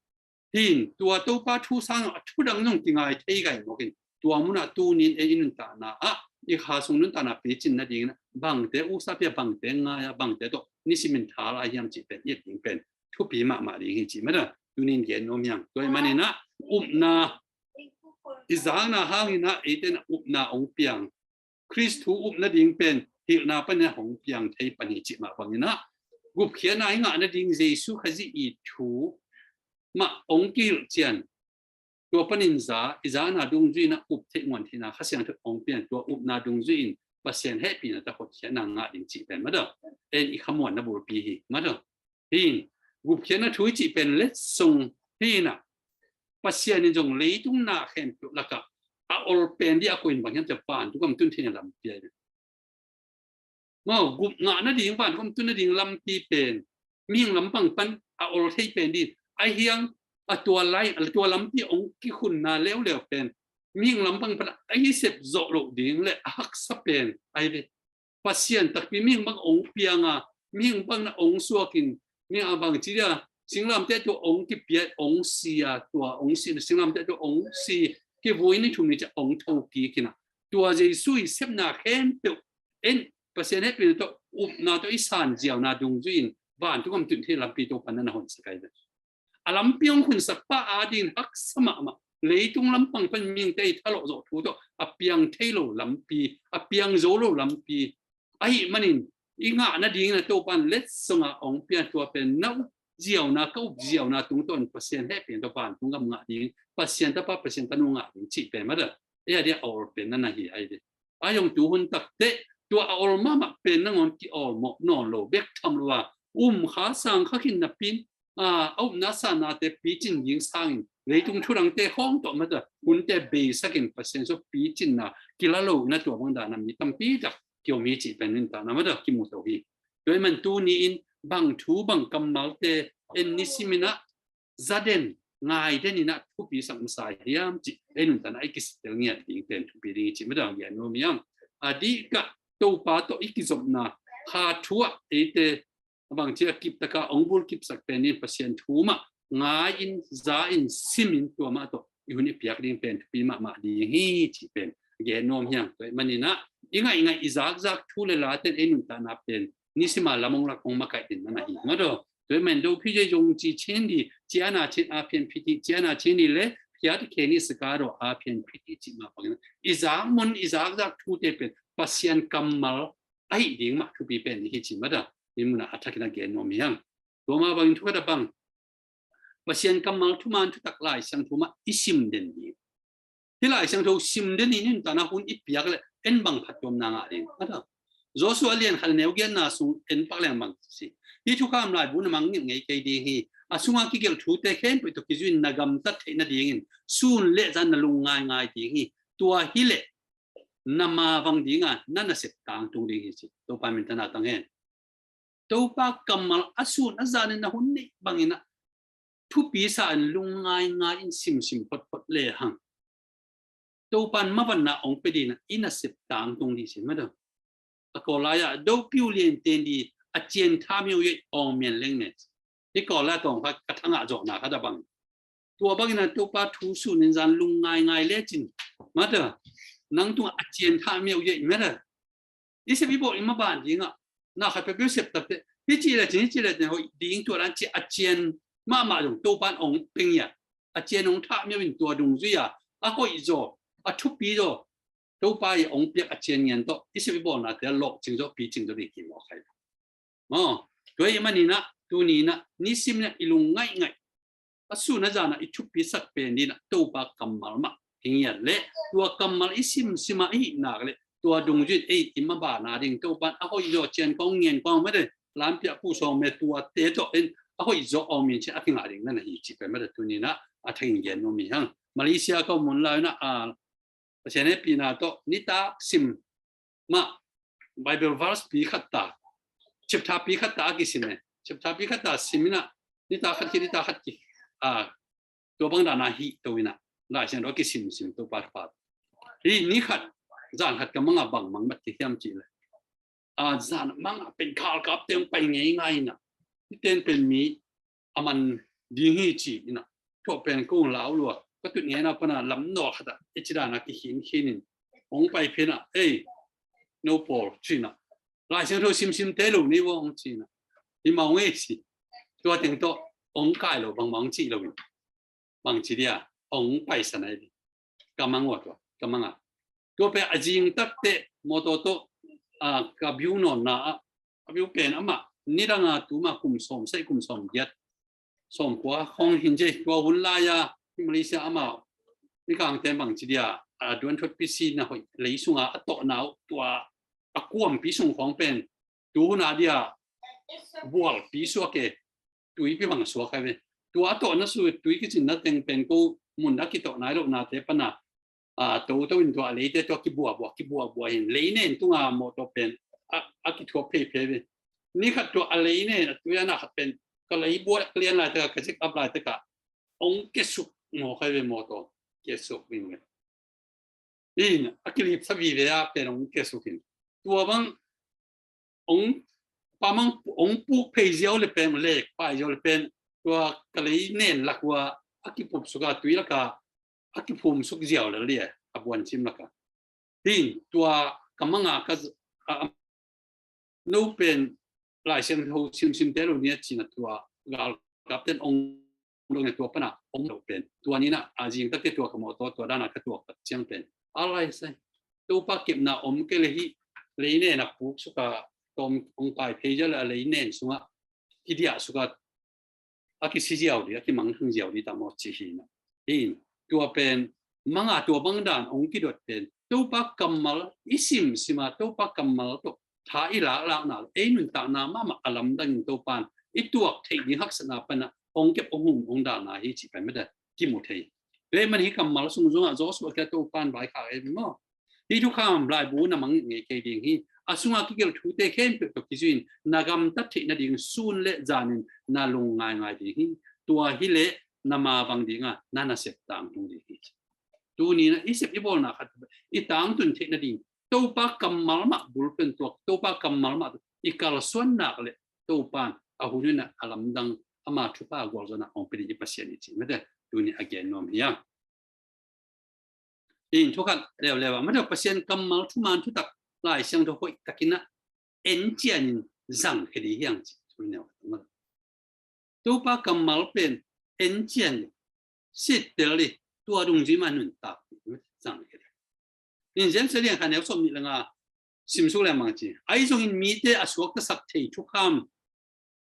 Hi in tua Topa thu sang a thu dang zong kingai thei gai mawk in. Tua munah tunin ei i nuntakna ah i kha sung nuntakna picin nadingin ah bangte usa pia, bangte ngai a, bangte tawh nisimin tha lai hiam cih pen i et ding pen thupi mahmah ding hi cih mada tunin gen nuam hiang. Tua i manin ah upna i zakna hangin ah eite in ah upna ong piang. Khrist thu upna ding pen hilhna panin ah hong piang thei pan hi cih mah bangin ah gupkhiatna i ngah nading Jesu Khazih i thu mah ong kihilh cian tua panin za i zakna dungzui in ah up theih muan theihna Kha Siangtho ong pian, tua upna dungzui in Pasian hehpihna tawh hotkhiatna ngah ding cih pen mada en i khamuanna bulpi hi mada. Hin gupkhiatna thu i cih pen letsong hi in ah Pasian in zong leitung na khempeuh lakah a ol pen ding a koi in bang hiam cih leh vantung gam tun theihna lampi ahi. Maw, gup ngah nading, vantung gam tun nading lampi pen mihing lampang pan a ol thei pen ding ahi hiang. A tua lai, a tua lampi ong kikhunna leuleu pen mihing lampang pan a i sep zawh loh ding le a haksa pen ahi ve. Pasian takpi mihing bang ong piang a, mihing bang na ong suakin, mihing a bang ci dia, singlamteh tua ong kipia, ong si a, tua ong si, singlamteh tua ong si, kivui ni thum ni ciang ong tho kik in ah tua Jesu i sepna khempeuh en Pasian hehpihna tawh upna tawh i san ziauna dungzui in vantung gam tun theih lampi Topa'n na honsak ahi ve. A lampi ong khunsak pa a dingin haksa mahmah. Leitung lampang pan mihingte i thalawh zawh thu tawh a piang thei lo lampi, a piang zo lo lampi ahi manin i ngah nadingin ah Topa'n letsong a ong pian tua pen na up ziauna, ka up ziauna tungtawn Pasian hehpihna tawh vantung gam ngah ding, Pasian tapa, Pasian tanu ngah ding cih pen mada ei a dia a ol pen na na hi ahi ve. A hong tu hun takteh tua a ol mahmah pen nangawn ki-awlmawh nawn lo bek tham lo a, um kha sang kha khin napi in a, a upna sanate picin ding sangin leitung thudangte khawng tawh mata hunte beisakin Pasian sung picinna kila lo in ah tua bang dan a mi tampi tak kiom hi cih pen nuntakna mata kimu to hi. Tua ahih man tuni in bang thu bang kammalte en nisimin ah za den ngai den in ah thupi sak masa hiam cih ei nuntakna i kitel ngiat ding pen thupi ding hi cih mata gen nuam hiam. A diakdiak Topa tawh i kizopna kha thu ah eite a bang ci a kip taka ong bul kipsak pen in Pasian thu mah ngai in, za in, sim in, tua mah tawh i hun i piak ding pen thupi mahmah ding hi cih pen gen nuam hiam. Tua ahih manin ah i ngaih ngaih i zakzak thu le late'n ei nuntakna pen nisim a lam ong lak ong makaih den na na hi mata. Tua ahih man dopi zia zong ci chin di, ciana chin a phian phiti, ciana chin di le phiat khe ni saka do a phian phiti cih mah bangin i zak mun i zakzak thute pen Pasian kammal ahi ding mah thupi pen hi cih mata i mun ah a thakin a gen nuam hiam. Tua mah bangin thu khat a bang Pasian kammal thuman thutak Lai Siangtho mah i sim den ding. Hih Lai Siangtho sim den in nuntakna hun i piak le en bang phattuamna ngah ding. Joshua lian khat neu giatna sung en pak leng bang si. Hih thukham laibu na mang ngei kei ding hi. A sunga kigelh thute khempeuh tawh kizui in na gamtat theih nadingin sun le zan na lungngai ngai ding hi. Tua hi leh na mavang ding a, na nasep tangtung ding hi ci. Topa min thang hen. Topa kammal a sun a zan in na hun neih bangin ah thupi sa in lungngai ngai in simsim photphot le hang Topa'n mavanna ong pia ding in ah i nasep tangtung ding hi cih mata. A Kawl lai ah dopi uh lian ten di a cian tha miau yei ong mian leng ne. Hih Kawl lai tawng kha ka thangah zawhna khat a bang. Tua bangin ah Topa thu sun in zan lungngai ngai lecin mata nang tungah a cian tha miau yei mata. I sep i bawl i maban ding ah na khat peuhpeuh sep takteh hi cih lecin, hi cih lecin hoih ding tua dan ci a cian mahmah dong Topa'n ong pia a, a cian ong thah miau in tua dungzui a a hoih zaw, a thupi zaw Topa i ong piak a cian ngian tawh i sep i bawlnate a lawhcing zaw, picing zaw ding hi mawk hi. Maw, tua ahih manin ah tuni in ah nisim in ah i lung ngaihngaih a sun a zan ah i thupi sak pen ding in ah Topa kammal mah hi ngiat leh tua kammal i simsim a i hih nak leh tua dungzui in ei i maban a ding Topa'n a hoih zaw cian kong ngian kong mete lampiak pu sawng me tuate tawh in a hoih zaw ong min cian a kingah ding na na hi cih pen mete tuni in ah a thakin gen nuam hi hang. Malaysia ka om lai in ah a Pasian hehpihna tawh nitak sim mah Bible verse pi khat ta, chapter pi khat ta a kisim e. Chapter pi khat ta sim in ah nitak khat khit nitak khat ki a tua bang dan a hih to in ah Lai Siangtho a kisimsim Topa thupha. Hih ni khat zan khat ka mang a bang mang mat ki hiam cih leh a zan mang a pen khalkapte ong pai ngeingai in ah hih ten pen mi a man ding hi ci in ah tua pen kong lau lua. ka tut ngena pana lam nawl khat ah i ci dan a kikhin khin in hong pai phin ah, ei, no pawl, ci-in ah, Lai Siangtho simsim te lo ni vo, hong ci-in ah, hi mau ngei si. Tua teng tawh hong kai lo, bangmah hong cih lo in, bang ci dia, hong paisan ahi. Ka mang ua tua, ka mang a. Tua pen a zing takte mawtaw tawh, a, ka biu nawnna ah, a biu pen amah nidang a tuma kum sawm sagih, kum sawm giat, sawm kua khong hin zia, tua hun lai-a hi Malaysia amah, Mikangte bang ci dia, a duan thuat pisi na hoih lei sunga a tawhna uh, tua a kuampi sung khong pen tu hun a dia bualpi suak e, tuipi bang suak ahi ve. Tua a tawhna su tui kicinna teng pen ko mun a kitawh nai lohnate pana, a, toto in tua a leite tua kibuabua, kibuabua hin, leinen tunga mawtaw pen a, a kithuap pheiphei ve. Ni khat tua a leinen a tui a na khat pen ka leibua ka lian laitak a, ka zek ap laitak a hong kiasuk mawk ahi ve, mawtaw kiasuk ding ve. In a kilip sa vive a pen hong kiasuk in. Tua bang hong, pa mang hong puk phei ziau le pen, lek pai ziau le pen, tua ka leinen lak ua a kipup suk a, tui lak a a kiphum suk ziau le lia, a buancim lak a. Hin, tua ka mang a ka, a, no pen Lai Siangtho simsim te lo ni a ci-in ah tua galkapten hong dong e, tua pana hong lo pen. Tua ni na a zing takte tua ka mawtaw, tua dan a ka tuak tak ciang pen, a lai sai, Topa kepna om kei le hi, leinen a puk suk a tawm hong kai phei ziau le a leinen sungah kidiah suk a, a kisi ziau ding, a kimangthang ziau ding ta maw ci hi na. Hin, tua pen mang a, tua bang dan hong kidot pen Topa kammal i simsim a, Topa kammal tawh tha i laklakna, ei nuntakna mahmah a lamdang in Topa in i tuak theih ding haksatna pana hong kep, hong hum, hong dalna hi cih pen mete kimu thei. Tua ahih man hi kammal sung zongah Joshua kiang Topa in vaikhak e maw, hih thukham laibu na mangngilh ngei kei ding hi. A sunga kigelh thute khempeuh tawh kizui-in na gamtat theih nading sun le zanin na lung ngaingai ding hi. Tua hi leh na mavang dinga na nasep tangtung ding hi. Tuni na i sep i bawlna khat i tangtun theih nading Topa kammal mah bulpen tuak, Topa kammal mah i kalsuan nak le Topa in a hun hun a lamdang, ama thupha gualzawhna hong pia ding i Pasian hi cih mete tuni a gen nuam hi a. In thukhat leuleu ah mate, Pasian kammal thuman thutak Lai Siangtho hoih takin a encian in zang khia ding hi hang ci. Topa kammal pen encian in, sittel in, tua dungzui mah nuntak zang khia ding. In James a lian khat neu sawm nih le nga sim suk leng bang ci. Ahi zongin mite a suaktasak thei thukham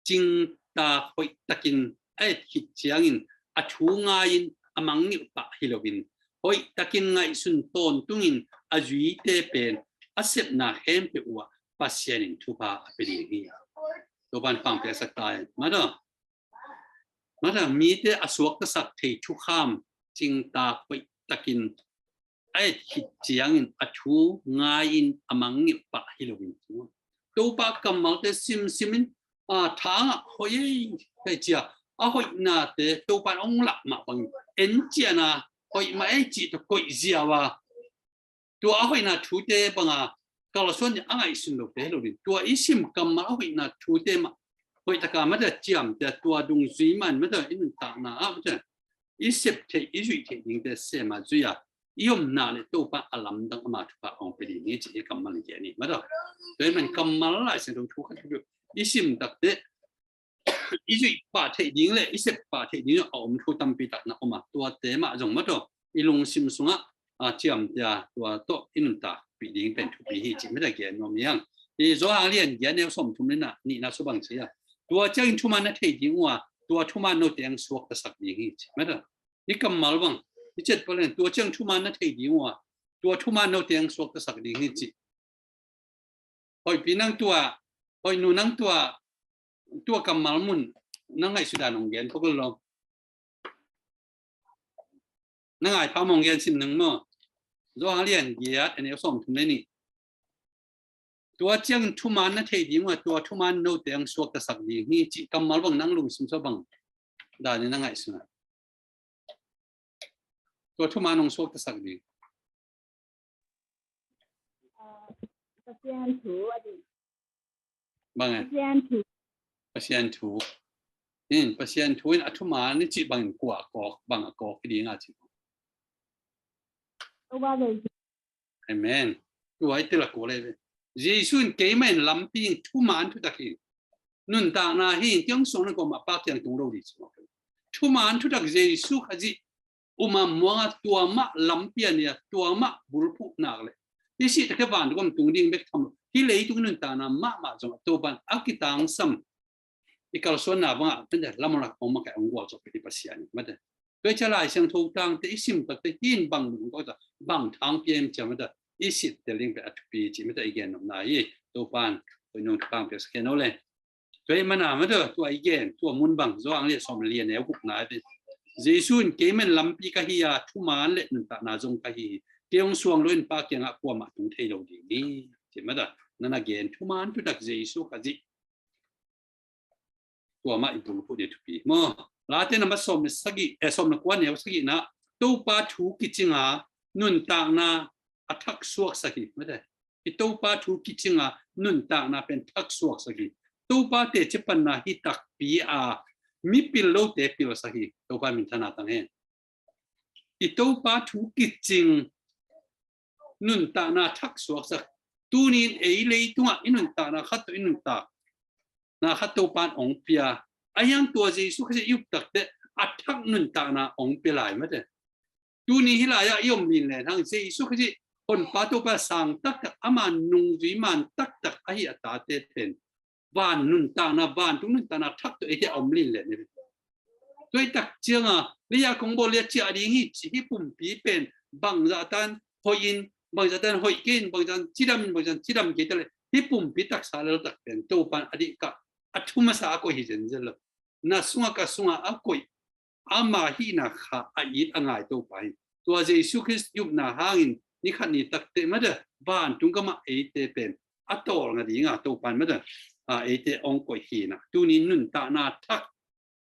cingtak hoih takin a et khit ciangin a thu ngai-in a mangngilh pah hi loin, hoih takin ngaihsun tawntungin a zuite pen a sepna khempeuh uhah Pasian in thupha a pia ding hi. Topa in pangpiak sak ta hen. Mate, mate, mite a suaktasak thei thukham cingtak hoih takin a et khit ciangin a thu ngai-in a mangngilh pah hi loin, Topa kammalte simsim in, a, thangah hoih ei, hei cia a hoihnate Topa in hong lah mah bangin encian a, hoih mah ei cih tawh koih ziau a, tua a hoihna thute banga kalsuan ding a ngaihsun lote hi lo ding. Tua i sim kammal a hoihna thute mah hoih taka mate ciamteh a, tua dungzui mah in mate i nuntakna ah mate i sep theih, i zuih theih dingte sem a zui a, i omna le Topa a lamdang, ama thupha hong pia ding hi cih i kammal in gen hi mate. Tua ahih man kammal Lai Siangtho thu khat i sim takteh i zuih pah theih ding le i sep pah theih ding a om thu tampi tak na om a, tuate mah zong mate i lungsim sungah, a, ciamteh a, tua tawh i nuntakpih ding pen thupi hi cih mate gen nuam hi hang. I Johan lian giat neu sawmthum le nihna sung bang ci a, tua ciangin thuman na thei ding uh a, tua thuman note hong suaktasak ding hi cih mate. I kammal bang i ciat pah leng, tua ciang thuman na thei ding uh a, tua thuman note hong suaktasak ding hi cih. Hoihpi, nang tua, Hoihnu, nang tua, tua kammal mun na ngaihsut dan hong gen phot kul lo. Na ngai pha mah hong gen sin nang maw. Johan lian giat, a neu sawmthum le nih. Tua ciangin thuman na thei ding uh a, tua thuman note hong suaktasak ding hi cih kammal bang nang lungsim sung bang dan in na ngaihsun a, tua thuman hong suaktasak ding? Pasian thu a ding. Bang e? Pasian thu. Pasian thu. In, Pasian thu in a thuman i cih bangin kua a kawk, bang a kawk hi ding a cih? Amen. Tua i telak ko le ve. Jesu in keimah in lampi in thuman thutak hi. Nuntakna hi in tiang song na ko ma pa kiang tung lo di ci ma. Thuman thutak Jesu Khazih uma muanga tua mah lampi a nia tua mah bulphuh nak le. I sih tak van kom tung ding bek tham lo. Hi leitung nuntakna mahmah zong a to ban a kitangsam i kalsuanna bangah tende lamlak ong makai ong gual cawk piti Pasian mate. Tua i cia Lai Siangtho tangte i sim takte hin bang mun ong kawta bang thang pia im cia mate. I sit te ling pe a thupi ci mate i gen nopna hi. Topan tua i nung thupang pia saken o le. Tua i mana mate tua i gen tua mun bang zo ang le som lian e gukna hi. Jesu in keiman lampi ka hi a thuman le nuntakna zong ka hi hi. Kei ong suang lo in pa kiangah kuamah tung thei lo ding hi. Ci mate nana gen thuman thutak Jesu Khazih tua mah i bulphuh ding thupi maw. Late na ma sawm na sagih, eh, sawm na kua neu sagih na Topa thu kicinga nuntakna a thak suaksak hi mate. I Topa thu kicinga nuntakna pen thak suaksak hi. Topa teci panna hi takpi a mipil lote pilsak hi. Topa minthana tang hen. I Topa thu kicing nuntakna thak suaksak. Tunin ei leitungah i nuntakna khat tawh i nuntakna khat Topan ong pia. A hiang tua Jesu Khazih i uptakte a thak nuntakna ong pia lai mate. Tuni hi lai-ah i om lin len hang Jesu Khazih honpa Topa sang taktak ama nungzui man taktak ahi a tate pen van nuntakna vantung nuntakna thak tawh eite a om lin len. Tua i tak cianga leia kong bawl lia ciah ding hi ci hi pumpi pen bangzah tan hoih in bangzah tan hoih kei in bangzah cidam in bangzah cidam kei tale hi pumpi taksa lel tak pen Topan a dih kah a thu masa a koih hi zenzen lo. Na sunga ka sunga a koih ama hihna kha a it a ngai Topa hi. Tua Jesu Khrist yupna hangin ni khat ni takte mada vantung kamah eite pen a tawlnga dinga Topan mada a eite ong koih hina. Tuni nuntakna thak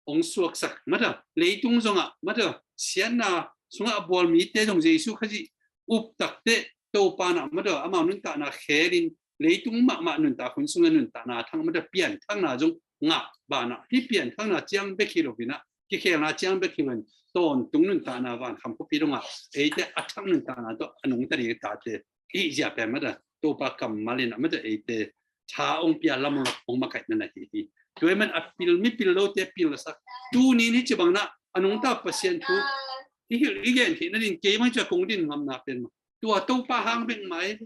ong suaksak mada leitung zongah mada siatna sungah a bual mite zong Jesu Khazih uptakte Topanah mada amau nuntakna khelin leitung mahmah nuntak hun sungah nuntakna thang mada pianthakna zong ngah banah hi pianthakna ciang bek hi lovinah kikhelna ciang bek hi loin tawntung nuntakna van kham khuapi dongah eite a thak nuntakna tawh a nungta ding tate i zia pen mada Topa kammal in a mada eite tha ong pia lam ong makaihna na hi hi. Tua man a pil mi pil lote pil sak tunin hi cibangna a nungta Pasian thu i hilh i gen theihna din keimah cia kong din ngamna pen ma tua Topa hang bek mai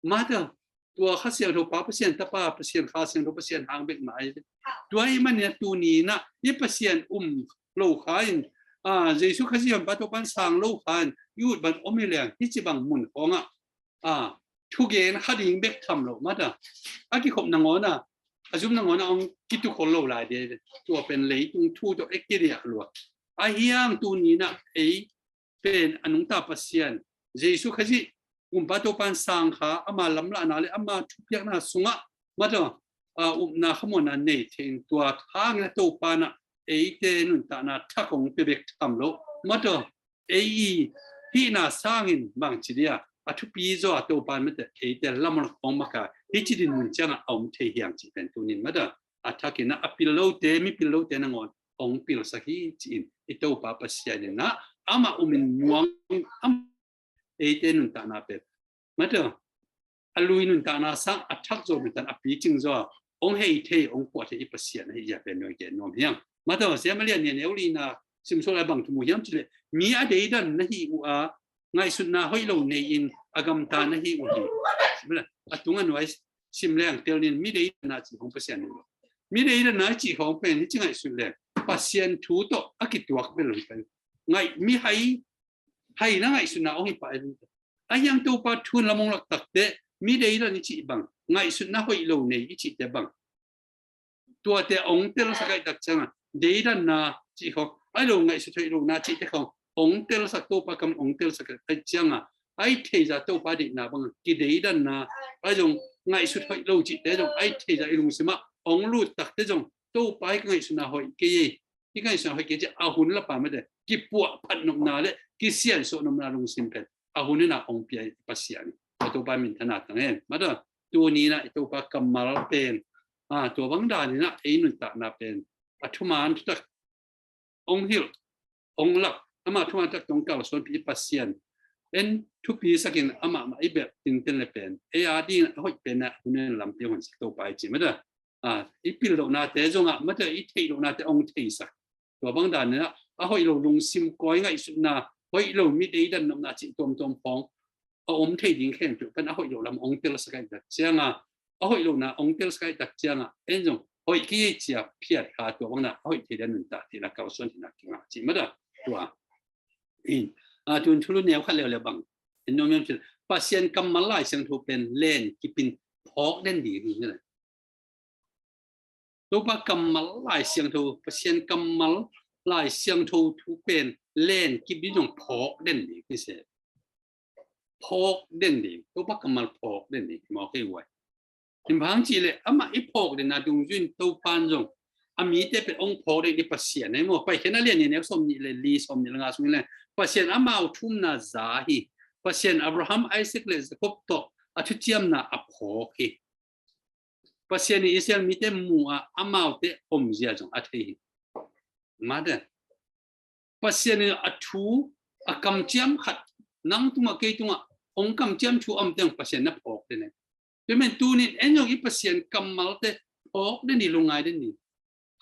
mada tua Kha Siangtho Pa Pasian Tapa Pasian Kha Siangtho Pasian hang bek mai tua i mania tuninah i Pasian um lo kha in a Jesu Khazih hon pa Topan sang lo kha in i ut ban om hi leng hi cibang mun khawngah a thugen kha ding bek tham lo mada a kikhop nangawna a zum nangawna ong kitukhol lo lai de tua pen leitung thu tawh e kidia lua a hiang tuninah ei pen a nungta Pasian Jesu Khazih umpa Topan sang kha ama lamlahna le ama thupiakna sungah mada a upna khamuanna nei thein tua thangin a Topanah eite nuntakna thak ong pe bek tham lo mada ei i hihna sangin bangci dia a thupi zaw a Topan mada eite lamlak ong maka hi ci din mun ciangah a om thei hiang ci pen tunin mada a thakinah a pil lote mi pil lote nangawn ong pilsak hi ci-in i Topa Pasian inah amah umin muang am eite nuntakna pen mada a lui nuntakna sang a thak zaw nuntak a picing zaw ong hei thei ong kuah thei i Pasian ahi zia pen nuai ke nuam hiang mada siam a lian nian eu lina simsual a bang thumu hiam cileh mi a deidan na hi uh a ngaihsutna hoih lo nei in a gamta na hi uh hi a tunga nuai sim leng tel nin mi deidan na ci hong Pasian ni lo mi deidan na ci hong pen hi ci ngaihsut leng Pasian thu tawh a kituak bel lo hi pen ngaih mi hai hai na ngaihsutna ong hi pa e a hiang Topa thun lamong lak takte mi deidan i cih bang ngaihsutna hoih lo nei i cihte bang tuate ong telsak aih tak cianga deidanna cih khong ai lo ngaihsut hoih lona cihte khong ong telsak Topa kam ong telsak aih cianga ai theiza Topa deihna bang kideidanna ai zong ngaihsut hoih lo cihte zong ai theiza i lungsimah ong lut takte zong Topa hi ka ngaihsutna hoih kei ei hi ka ngaihsutna hoih kei ci a hun lapa mate kipuah phat nopna le kisiansuah nopna lungsim pen a hun ina ong pia i Pasian a Topa minthana tang hen mada tunina i Topa kammal pen a tua bang danina ei nuntakna pen a thuman thutak ong hilh ong lak ama thuman tak tong kalsuanpi i Pasian en thupi sakin amah mah i belh tinten le pen ei a ding a hoih pen a hun en lampi hon sak Topa i ci mata. A, i pil lohnate zongah mata i theih lohnate ong theisak. Tua bang dan a, a hoih lo lungsim kawi ngaihsutna, hoih lo mi deidan nopna cih tuamtuam pawng a om thei ding khempeuh pan a hoih lo lam ong telsak ai tak cianga, a hoih lohna ong telsak ai tak cianga en zong hoih ki cia phiat kha tua bangna a hoih thei dan nuntak thei la kalsuan thei na kinga cih mata. Tua in a tun thulu neu khat leuleu bang en nuam hiam cih Pasian kammal Lai Siangtho pen len kipin phawk den ding hi. Topa kammal Lai Siangtho, Pasian kammal Lai Siangtho thu pen len kip ding zong phawk den ding hi se. Phawk den ding, Topa kammal phawk den ding hi mawk hi uai. Hi bang hang cih leh amah i phawk denna dungzui in Topa in zong a mite pen ong phawk den i Pasian hi maw. Paikhiatna lian nih neu sawm nih le li, sawm nih le nga sung in le Pasian amau thumna za hi. Pasian Abraham, Isaac le Jacob tawh a thuciamna a phawk hi. Pasian in Israel mite mu a amaute omzia zong a thei hi. Mate. Pasian in a thu a kamciam khat nang tungah kei tungah ong kamciam thu a om teng Pasian na phawk den hi. Tua men tunin en zong i Pasian kammalte phawk den hi, lungngai den hi.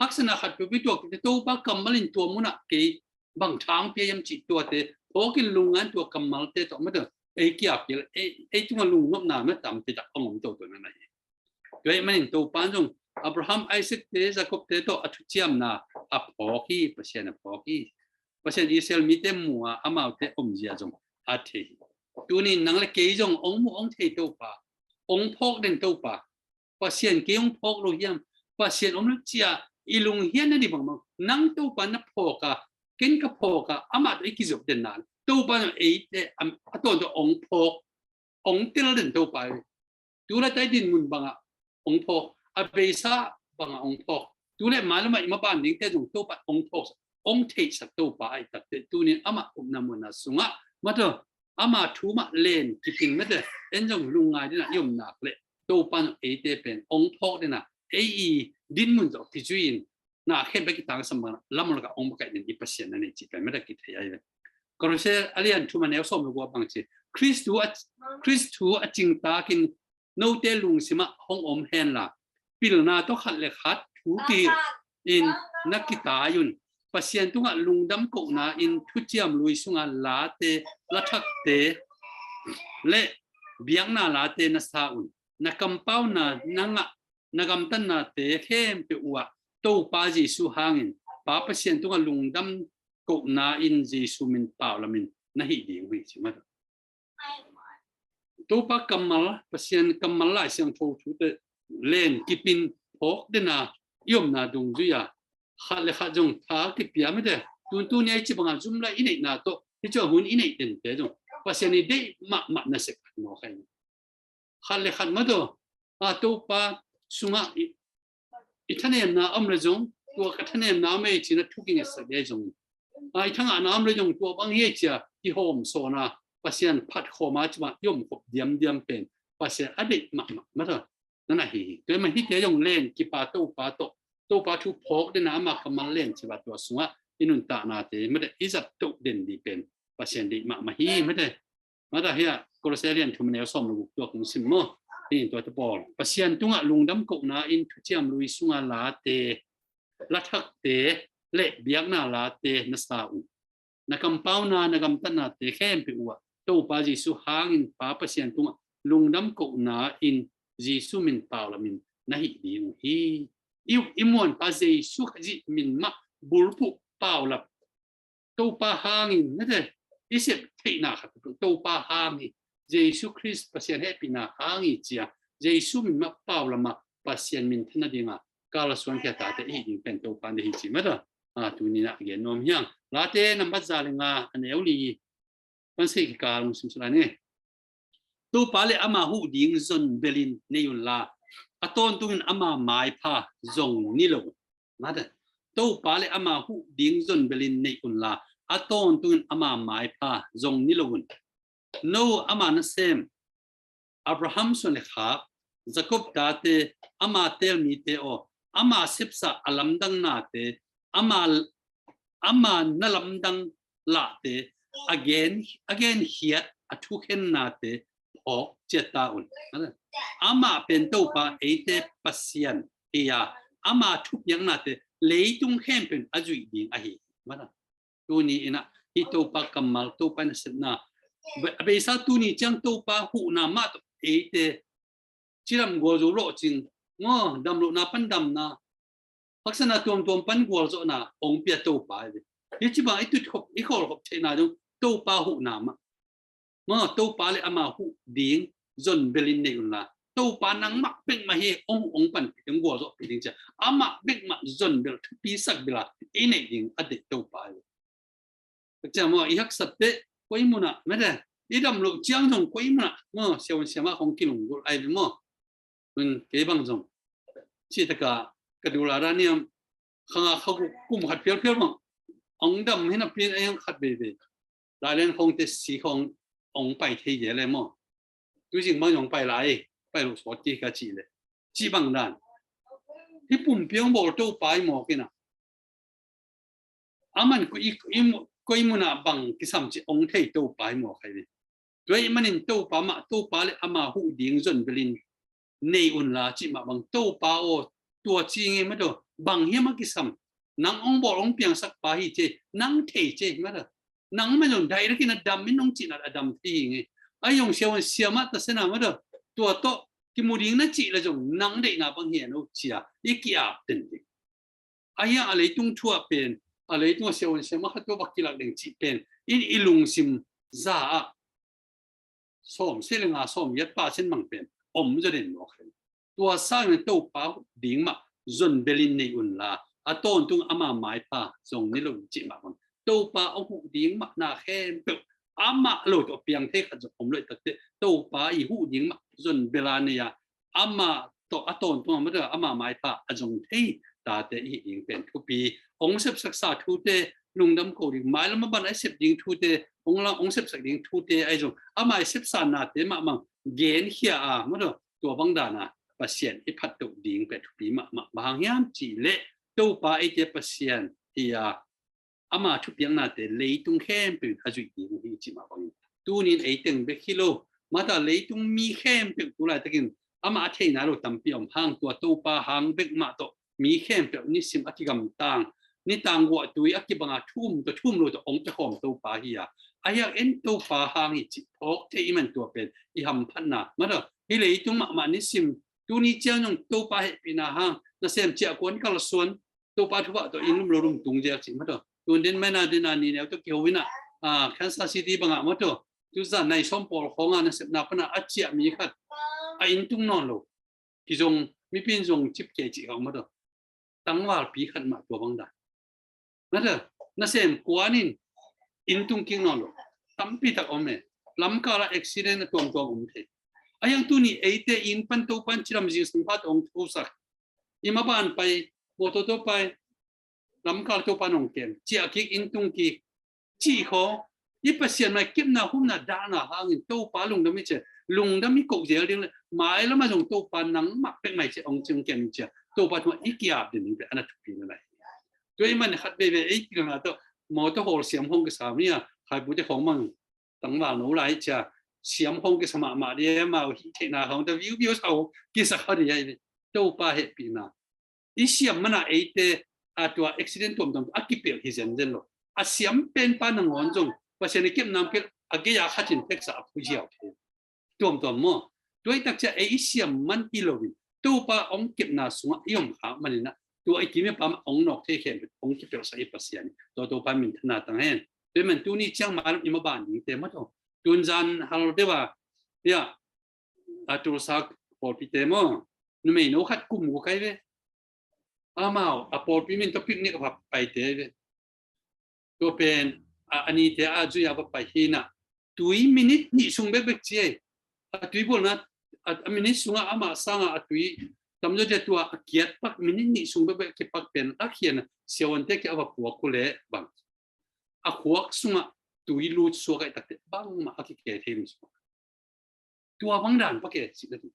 Haksatna khat peuh i tuak te Topa kammal in tua munah kei bang thang pia hiam cih tuate phawkin lungngai in tua kammalte tawh mata ei kia kil ei, ei tungah lungnopna na tam te tak ong om toto na na hi. Tua ahih manin Topa in zong Abraham, Isaac te, Jacob te tawh a thuciamna a phawk hi, Pasian a phawk hi. Pasian Israel mite mu a amaute omzia zong a thei hi. Tunin nang le kei zong ong mu ong thei Topa, ong phawk den Topa. Pasian kei ong phawk lo hiam? Pasian om lo cia i lunghian na ni bangbang nang Topa na phawk a, ken ka phawk a, amah tawh i kizop den na Topa zong eite a tawntung ong phawk, ong tel den Topa hi. Tu le tai din mun bangah ong phawk, a beisa bangah ong phawk. Tu le mai lamah i maban dingte zong Topa ong phawk, ong theihsak Topa ahi takte tunin amah upna muanna sungah mata ama thu mah len kipin mate en zong lungngai dena i om nak le Topa zong eite pen ong phawk dena ei i dinmun zong kizui in na khen bek i tangsam bang lam laka ong bakaih den i Pasian na nei cih pen mata kithei ahi ve. Kolose a lian thum a neu sawm le gua bang ci Kristu a, Kristu a cingtakin note lungsimah hong om henla pilna tawh khat le khat thu kihilh in na kitai un. Pasian tungah lungdam kohna in thuciam lui sunga late, lathakte le biakna late na sa un. Na kampauna na ngah na gamtatnate khempeuh uhah Topa Jesu hangin Pa Pasian tungah lungdam kohna in Jesu min paulamin na hih ding uh hi ci mata. Topa kammal, Pasian kammal Lai Siangtho thute len kipin phawk dena i omna dungzui a khat le khat zong tha kipia mate. Tuntu ni a i ci banga zum lai i neihna tawh hi cu a hun i neih dente zong Pasian i deih mahmah na sek khat maw khai. Khat le khat mataw a Topa sungah i, i thanemna om le zong tua ka thanemna om ei cina thukin i sak ei zong a i thangahna om le zong tua bang hi ei cia i hawm sawna Pasian phat khawma cima i om khop diamdiam pen Pasian a deih mahmah mataw. Nana hi hi. Tua mah hite zong len kipa Topa tawh Topa thu phawk dena ama kammal len ciba tua sungah i nuntaknate mate i zat toh den di pen Pasian deih mahmah hi mate. Mata hiah Kolose lian thum neu sawm le guk tua kong sim maw? Hi tua te pawl Pasian tungah lungdam kohna in thuciam lui sunga late, lathakte le biakna late na sa uh. Na kampauna na gamtatnate khempeuh uhah Topa Jesu hangin Pa Pasian tungah lungdam kohna in Jesu min paulamin na hih ding uh hi. I, i muanpa Jesu Khazih min mah bulphuh paulap Topa hangin nate i sep theihna khat Topa hangin Jesu Khrist Pasian hehpihna hangin cia Jesu min mah paulama Pasian min thana dinga kalsuan khia tate i hih ding pen Topa na hi ci mata. A tunina gen nuam hiang late nambat za le nga a neu li pansei kikal hong sim sula ni. Topa le ama huh ding zon belin nei unla a tawntungin ama maipha zong ni lo. Mate. Topa le ama huh ding zon belin nei unla a tawntungin ama maipha zong ni lo un. No ama nasem Abraham suan le khak, Jacob tate, ama telmite aw, ama sepsa a lamdang nate, ama, ama na lamdang lahte a gen, a gen khiat a thukhennate phawk ciat ta un. Amah pen Topa eite Pasian hi a, ama thupiaknate leitung khempeuh in a zuih ding ahi. Tuni in ah hih Topa kammal, Topa nasepna, a beisa tuni ciang Topa huhna mah tawh eite cidam gualzo lawhcing, maw, damlohna pan damna, haksatna tuamtuam pan gualzawhna hong pia Topa hi ve. Hih ci bang i tutkhop, i khawlkhop theihna dong Topa huhna mah, maw, Topa le ama huh ding zonbelin nei unla, Topa nangmah bekmah hi, hong, hong panpih ding, gualzawhpih ding ci a, amah bekmah zonbel thupisak bela i neih ding a deih Topa hi ve. Takcia maw, i haksat teh koi munah, mete, i dam loh ciang zong koi munah, maw, siavuan siamah khong kilunggulh ai ve maw. Kei bang zong cih taka ka dula daniam khanga kha kum khat phialphial bang hong dam hi napi in a hiang khat veivei Thailand khongte si khong hong pai thei ve le maw. Tuizing bang zong pai lai, pai loh sawt kei ka cih le, cih bang dan. Hih pumpi hong bawl Topa i mawk in ah, aman koi, i, i, koi munah bang kisam cih hong thei Topa i mawk hi ve. Tua ahih manin Topa mah, Topa le ama huh ding zonbelin nei unla cih mah bang, Topa aw, tua ci ngei mah tawh, bang hiam a kisam? Nang hong bawl hong piangsak pa hi ci, nang thei ci mah tawh. Nang mah zong daih lakin a dam in hong cihna a dam thei hi ngei. A zong siavuan siamah ta sena mah tawh, tua tawh kimu ding na cih le zong nang deihna bang hi a no ci a i ki-ap den ding. A hiang a leitung thu ah pen, a leitung a siavuan siamah khat tawh va kilak ding cih pen in i lungsim za ah sawm se le nga, sawm yat pa sin mang pen om zaw den mawk hi. Tua sangin Topa huh ding mah zonbelin nei unla, a tawntung ama maipha zong ni lo cih mah bang, Topa hong huh ding mah na khempeuh amah lo tawh piang thei khat zong om lo i tak teh, Topa i huh ding mah zonbela nei a, ama tawh a tawntung a mata ama maipha a zong thei tate i hih ding pen thupi. Hong sepsaksa thute, lungdam ko ding, mailam a ban a i sep ding thute, hong la, hong sepsak ding thute ahi zong, ama i sepsa nate mahmah genkhia a, mata tua bang dana Pasian i phattuah ding pen thupi mahmah. Bang hang hiam cih leh Topa eite Pasian hi a, ama thupiaknate leitung khempeuh in a zuih ding hi cih mah bangin, tunin ei teng bek hi lo, mata leitung mi khempeuh tu laitakin ama a theihna lo tampi om hang, tua Topa hang bek mah tawh mi khempeuh nisim a kigamtang, nitang guahtui a kibanga thu um tawh thu um lo tawh hong kikhawm Topa hi a, a hiang en Topa hang hi cih phawk thei i man, tua pen i hamphatna. Mata hih leitung mahmah nisim, tuni ciang zong Topa hehpihna hang nasem ciah kuan kalsuan, Topa thupha tawh inn lum lo lum tung zel cih mata. Tun den maina dena ni neu tawh kiho in ah, ah, Kansas City bangah mata, tu zan nai sawm pawl khawngah nasepna pana a ciah mi khat a inn tung nawn lo. Kizong, mipi in zong cip kei cih khawng mata. Tangvalpi khat mah tua bang dan. Mata, nasem kuan in inn tung kik nawn lo. Tampi tak om e. Lamkal ah accident a tuamtuam om thei. A hiang tuni eite inn pan Topa in cidam zingsang phat hong thosak. I maban pai, mawtaw tawh pai, lamkal Topa in hong kem, ciah kik, inn tung kik, cih khawng, i Pasian mai kepna humna dahna hangin Topa lungdam i ci a, lungdam i koh zel ding le, mailam ah zong Topa nangmah pek mai ci a hong ci hong kem ci a, Topa tungah i ki-ap ding ding pen a na thupi na lai. Tua i man khat veivei ei pilna tawh, mawtaw hawl siam khawng kisa mi a, khaipute khawng mang tangval no lai ci a, siam khawng kisa mahmah ding, amau hih theihna khawng ta viu viu sa khawng kisa kha ding ahi ve. Topa hehpihna. I siam mana eite a tua accident tuamtuam a kipelh hi zenzen lo. A siam penpa nangawn zong Pasian i kepna hong pia a gei-a khat in teksa a phuziau thei. Tuamtuam maw? Tua i takcia ei i siam man hi loin Topa hong kepna sungah i om khak manin ah, tua i kim i pam hong nawk thei khempeuh hong kipelhsak i Pasian, tua Topa minthanna tang hen. Tua i man tuni ciang mailam i maban dingte mataw, tunzan hal deuh a, ia, a Tulsa pawlpite maw, numei no khat kum guk ahi ve. Amau a pawlpi min tawh picnic a va paite ahi ve. Tua pen a, a nite a zui a va pai hi in ah, tui minute nih sung bekbek ci ei. A tui bualna a, a minute sungah amah sangah a tui tamzaw dia tua a kiat pak, minute nih sung bekbek kipak pen a khian a siavuante kia a va puak uh leh bang, a khuak sungah tui lut suak ahih takteh bangmah a kikei thei lo suak. Tua bang dan pake cih na ti.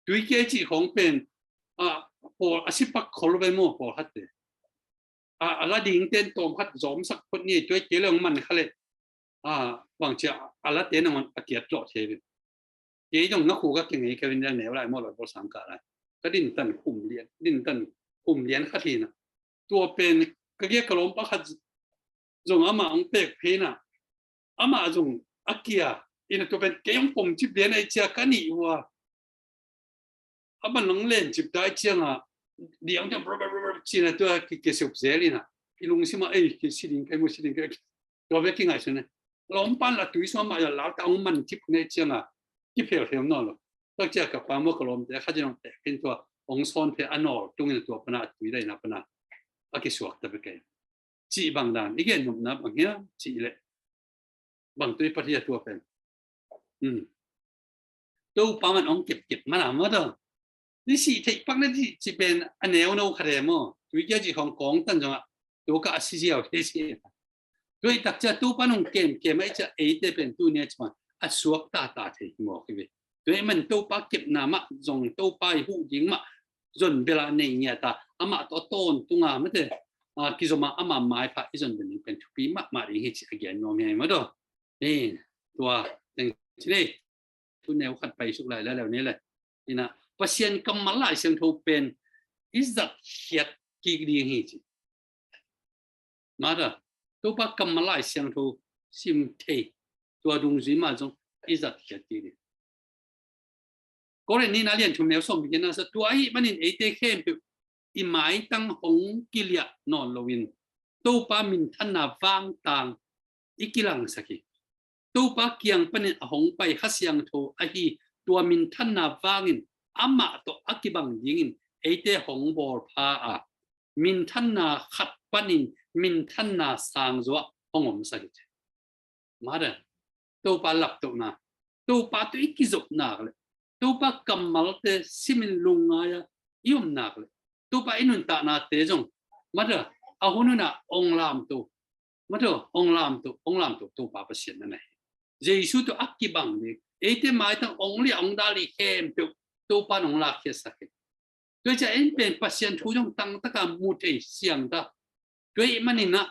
Tui kei cih khawng pen a, pawl a sipak khol ve maw, pawlkhatte. A, a la dingten tawmkhat zawmsak phot ni, tua kei le hong man kha leh, a, bangcia a late nangawn a kiat tlawh thei ve. Kei zong na khu ka kingei ka vin dang neu lai maw, loi bol sang ka lai. Ka din tan khum lian, din tan khum lian khat hi na. Tua pen ka gia ka lawmpa khat zong amah hong pek phei na. Amah zong a kia, ina tua pen kei hong pom cip lian ai cia ka nih ua. A ban hong len cip tai cianga, diang ciang brr, brr, brr, brr, cina tua ki, ki siup zel ina. I lungsim a, ei, ki si ding kai mu, si ding kai. Tua bek ki ngai sun ne. Lawmpan la tui sung amah ya lau ta hong man cip ne cianga. Ki phel phel nawn lo. Tak cia ka pa maw ka lawmte, kha ciang hong pek in tua, hong sawn phe a nawl, tung ina tua pana, a tui dai na pana. A ki suak ta bek kai. Cih bang dan, i gen nopna bang hiam, cih leh. Bang tui Pathian tua pen. Hmm. Topa man hong kepkep man a maw tawh. Ni sih theih pak na cih, cih pen a neu no khat e maw. Tui kia cih hong kong tan zong a. Tua ka a si ziau thei si. Tua i tak cia Topa nong kemkem a i cia eite pen tu nia cih man. A suak ta ta thei hi maw ki ve. Tua i man Topa kepna mah zong Topa i huh ding mah. Zon bela nei ngia ta. Amah tawh tawntung a mate. A, kizom a ama maipha i zon bel ning pen thupi mahmah ding hi cih a gen nuam hi maw tawh. Eh, tua teng ci nei. Tu neu khat pai suk lai la leu nei lai. Ina, Pasian kammal Lai Siangtho pen i zat khiat kik ding hi ci. Mata, Topa kammal Lai Siangtho sim thei. Tua dungzui mah zong i zat khiat kik ding. Korin nihna lian thum neu sawm kikhen na sa, tua ahih manin eite khempeuh i maitang hong kiliah nawn loin Topa minthanna vangtang i kilangsak hi. Topa kiang panin a hong pai Kha Siangtho ahi tua minthanna vangin amah tawh a kibang dingin eite hong bawlpha a, minthanna khat panin minthanna sangzaw ah hong omsak hi. Mare, Topa laptohna, Topa tawh i kizopnak le Topa kammalte simin lungngai a i omnak le Topa i nuntaknate zong, mare, a hun hunah ong lamto, mare, ong lamto, ong lamto Topa Pasian na nei. Jesu tawh a kibang ding, eite maitang ong liah ong dal ding khempeuh Topa nong lakkhiatsak hi. Tua ciah en pen Pasian thu zong tangtaka mu thei siang ta. Tua ih maninah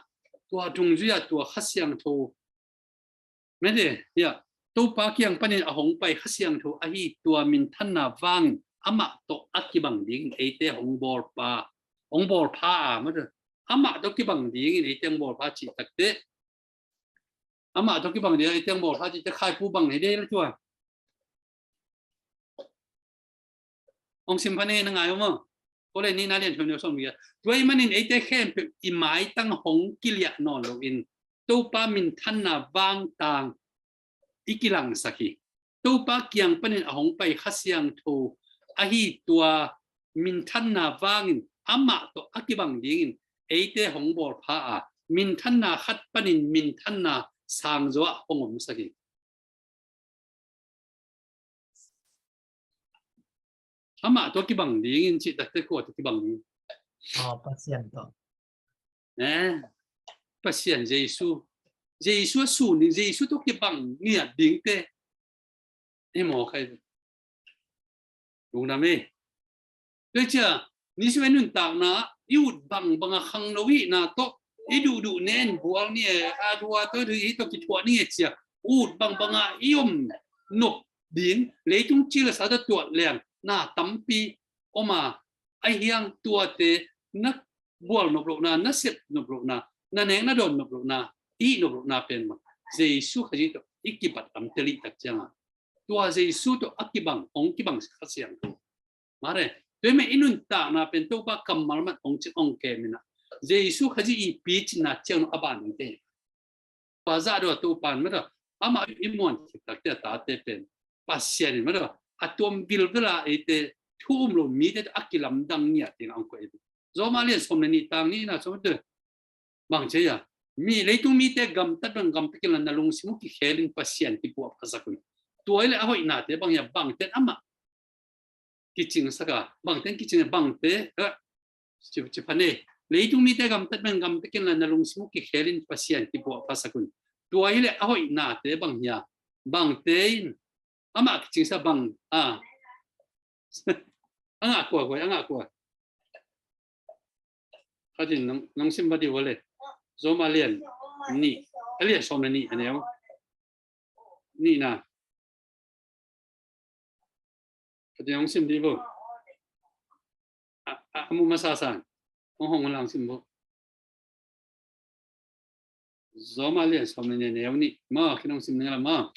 tua dungzui-ah tua Kha Siangtho mete, ya, Topa kiang panin a hong pai Kha Siangtho ahi tua minthanna vangin amah tawh a kibang dingin eite hong bawlpa, hong bawlpha a, mete, amah tawh kibang dingin eite hong bawlpha cih takte. Amah tawh kibang dingin eite hong bawlpha cih te khaipu bang hi dei la tua. Hong sim phan e na ngai om aw. Korin nihna lian thum neu sawm kikhen. Tua ih manin eite khempeuh i maitang hong kiliah nawn loin Topa minthanna vangtang i kilangsak hi. Topa kiang panin a hong pai Kha Siangtho ahi tua minthanna vangin amah tawh a kibang dingin eite hong bawlpha a, minthanna khat panin minthanna sangzaw ah hong omsak hi. Amah tawh kibang dingin cih takte kua tawh kibang ding? Oh, Pasian tawh. Eh, Pasian Jesu. Jesu a sun ding, Jesu tawh kibang ngiat dingte. Eh, maw khai. Lungdam e. Tua cia, nisimin nuntakna i ut bangbanga khangno ihna tawh i duhduh nen bual ni e, a dua tawh i tawh kithuah ni e cia, ut bangbanga i om nop ding, leitung cil a sa tawh tuat leng na tampi om a, a hiang tuate na bual nop lohna, na sep nop lohna, na nek na dawn nop lohna, i nop lohna pen mah Jesu Khazih tawh i kibat lam telih tak cianga tua Jesu tawh a kibang, hong kibang Kha Siangtho. Mare, tua i mah i nuntakna pen Topa kammal man hong cing hong kem inah Jesu Khazih i picinna ciang a ban ding te. Tua zah dua Topa in mata amah i muan takte a tate pen Pasian in mata a tuam vilvela eite thu um lo mite a kilamdang ngiat ding ang ko eite. Roma lian sawm le nih tang nihna sawm te. Bang ci a, mi leitung mite gamtat bang gamtakin la na lungsim uh kikhelin Pasian kipuahphasak un. Tua i le a hoihnate bang hia, bangten amah kicingsak a, bangten kicing a, bangte, eh, ci, ci phan e. Leitung mite gamtat bang gamtakin la na lungsim uh kikhelin Pasian kipuahphasak un. Tua i le a hoihnate bang hia, bangte in amah kicingsak bang a. A ngah kua, kua, a ngah kua. Khatin nong, nong sim va diu a le. Roma lian nih, a lian sawm le nih a neu. nihna. Khatin hong sim dih bo. A, a, a mu masa san. Hong hong lang sim bo. Roma lian sawm le nih, neu nih. Maw, khin hong sim ning la maw.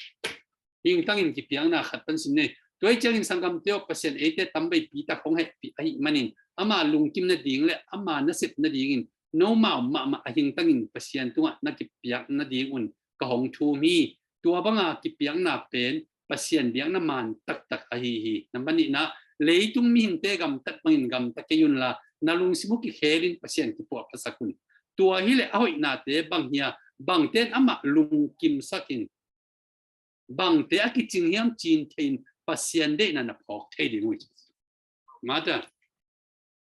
Hingtangin kipiakna khat pan sim ni. Tua hi ciangin sanggamte aw, Pasian eite tamveipi tak hong hehpih ahih manin, ama lungkim nading le ama nasep nadingin nomau mahmah a hingtangin Pasian tungah na kipiak nadingun ka hong thum hi. Tua banga kipiakna pen Pasian biakna man taktak ahi hi. Nambat nihna, leitung mihingte gamtat bangin gamta kei unla, na lungsim uh kikhelin Pasian kipuahphasak un. Tua hileh a hoihnate bang hia, bangte in amah lungkimsakin, bangte a kicing hiam cin thei-in Pasian deihna na phawk thei ding uh hi. Mata,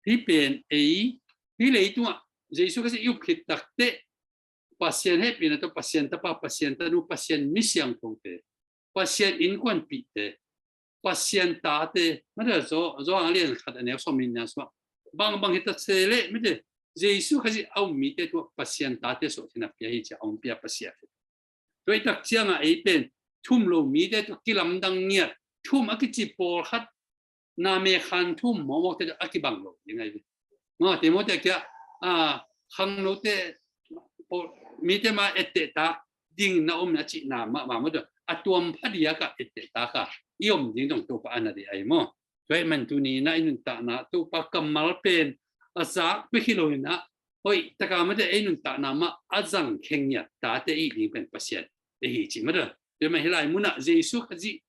hih pen ei, hih leitungah Jesu Khazih i up khit takteh Pasian hehpihna tawh, Pasian Tapa, Pasian Tanu, Pasian mi siangthote, Pasian innkuanpihte, Pasian tate, mate, Zo, Zo a lian khat a neu sawm nih na sungah, bangbang hita se leh, mate, Jesu Khazih a um mite tungah Pasian tate suahtakna pia hi ci-a a hong pia Pasian hi. Tua hi tak ciangah ei pen thum lo mite tawh kilamdang ngiat, thum a kici pawlkhat, na me khan thum mawkmawkte tawh a kibang lo ding ahi ve. Maw, Timothy kiang ah, khangnote, mite ma etteh tak ding na om a cihna mahmah maw, a tuam phadiak ah etteh tak a i om ding dong Topa a na deih ahi maw. Tua ahih man tuni-in ah i nuntakna Topa kammal pen a zak bek hi lo-in ah, hoih taka mate ei nuntakna mah a zang khe ngiat tate i ding pen Pasian i hi cih mate. Tua ahih man hih lai munah Jesu Khazih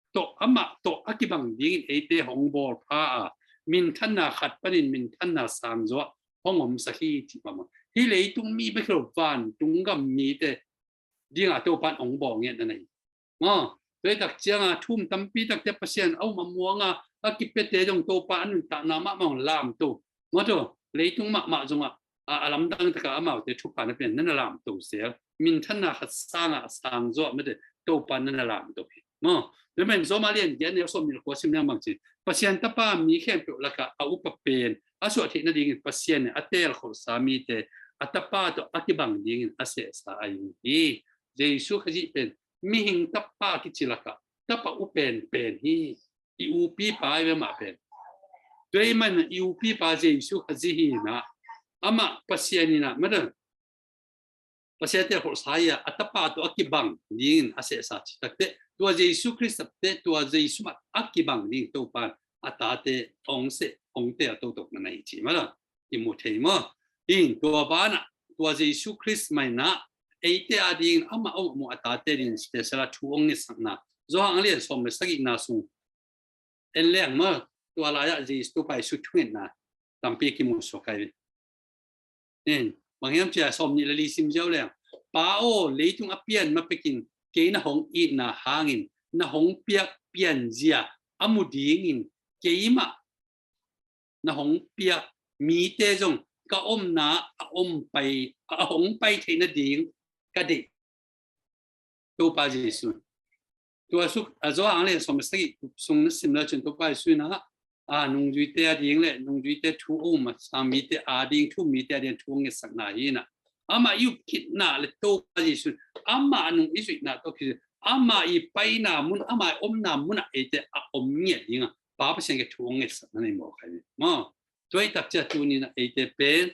tawh, amah tawh a kibang dingin eite hong bawlpha a, minthanna khat panin minthanna sangzaw ah hong omsak hi cih mahmah. Hih leitung mi bek hi lo, vantung gam mite dingah Topa in hong bawl ngiat na nei. Maw, tua hi tak ciangah thum tampi takte Pasian a um a muang a, a kipiate zong Topa a nuntakna mahmah hong lamto. Maw, tua leitung mahmah zongah a, a lamdang takah amaute thupha na pia-in na na lamto zel. Minthanna khat sangah a sangzaw ah mate Topa na na lamto hi. Maw, tua ahih man Roma lian giat neu sawm nih le kua sim leng bang ci, Pasian Tapa mi khempeuh lakah a upa pen a suah theih nadingin Pasian in a teelkholhsa mite a Tapa tawh a kibang dingin a sehsa ahi hi. Jesu Khazih pen mihing tapa kici lakah tapa upen pen hi. I upipa ahi ve amah pen. Tua ahih man i upipa Jesu Khazih hi-in ah, amah Pasian in ah, mate, Pasian teelkholhsa hi a, a Tapa tawh a kibang dingin a sehsa cih takteh, tua Jesu Khrist takteh, tua Jesu mah a kibang ding Topa in a tate hong seh, hong teel toto na hi cih mah la i mu thei maw. In tua banah tua Jesu Khrist mah in ah eite a dingin amah a um a muang a tate dingin special a thu hong ngetsakna, Johan a lian sawm le sagihna sung en leng maw, tua lai-ah Jesu, Topa Jesu thungetna tampi kimu suak ahi ve. In, bang hiam cih leh sawm nih le li sim ziau leng, Pa aw, leitung a pian ma pekin kei na hong itna hangin na hong piak pianzia a mu dingin keimah na hong piak mite zong ka omna a om pai, a hong pai theih nading ka deih. Topa Jesu. Tua suk, a, Johan a lian sawm le sagih sung na sim le cin Topa Jesu in ah, a, nungzuite a ding le nungzuite thu um a sang mite a ding, thu um mite a ding thu hong ngetsakna hi-in ah, amah i up khitna le Topa Jesu in amah nung i zuihna tawh kizui, amah i paina mun, amah i omna munah eite a om ngiat dingin Pa Pasian kiang thu hong ngetsakna nei mawk ahi ve. Maw, tua hi tak ciang tuni-in ah eite pen,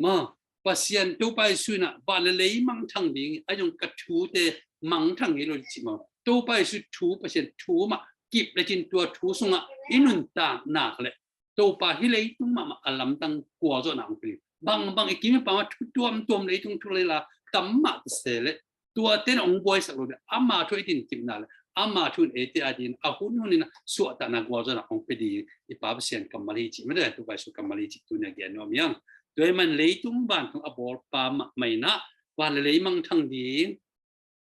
maw, Pasian Topa Jesu in ah van le lei mangthang ding, a zong ka thute mangthang hi lo cih maw. Topa Jesu thu, Pasian thu mah kip le cin, tua thu sungah i nuntak nak leh Topa hih leitung mahmah a lamdang gualzawhna hong pia ding. Bangbang i kim i pam a thu tuamtuam leitung thu lei la tam mah ta se leh, tuate in hong buaisak lo ding, ama thu i din kipna le ama thu in eite a dingin a hun hun in ah suahtakna gualzawhna hong pia ding i Pa Pasian kammal hi cih mate, Topa Jesu kammal hi cih tuni-a gen nuam hi hang. Tua ahih man leitung vantung a bawlpa mahmah in ah van le lei mangthang ding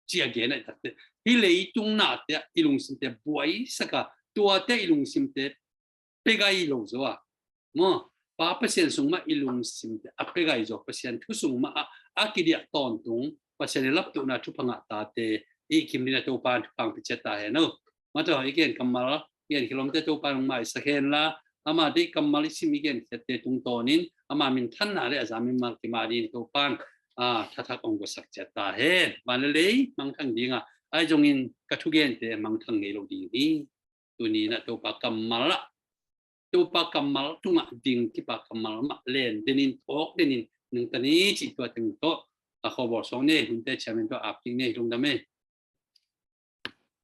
ci-a gen ahih takteh, hih leitung nate ah i lungsimte buaisak a, tuate i lungsimte pia gai lo zaw a, maw, Pa Pasian sung mah i lungsimte a pia gai zaw, Pasian thu sung mah a, a kidiah tawntung, Pasian i laptohna thupha ngah tate i kim dingin ah Topa in thupha hong pia ciat ta hen aw. Mate, i gen kammal, i gen kilawmte Topa in hong maisak hen la, ama deih kammal i sim i gen khiatte tungtawnin ama minthanna le a za mimal kimah dingin Topa in, a, thathak hong guasak ciat ta hen. Van le lei mangthang ding a, Ahi zongin ka thugente mangthang ngei lo ding hi. Tuni-in ah Topa kammal ah, Topa kammal tungah ding kipa kammal mah len denin, thawk denin nungta ni cih tua teng tawh ka khawbawl sawng ni. Hunte chairman tawh ap ding ni. Lungdam e.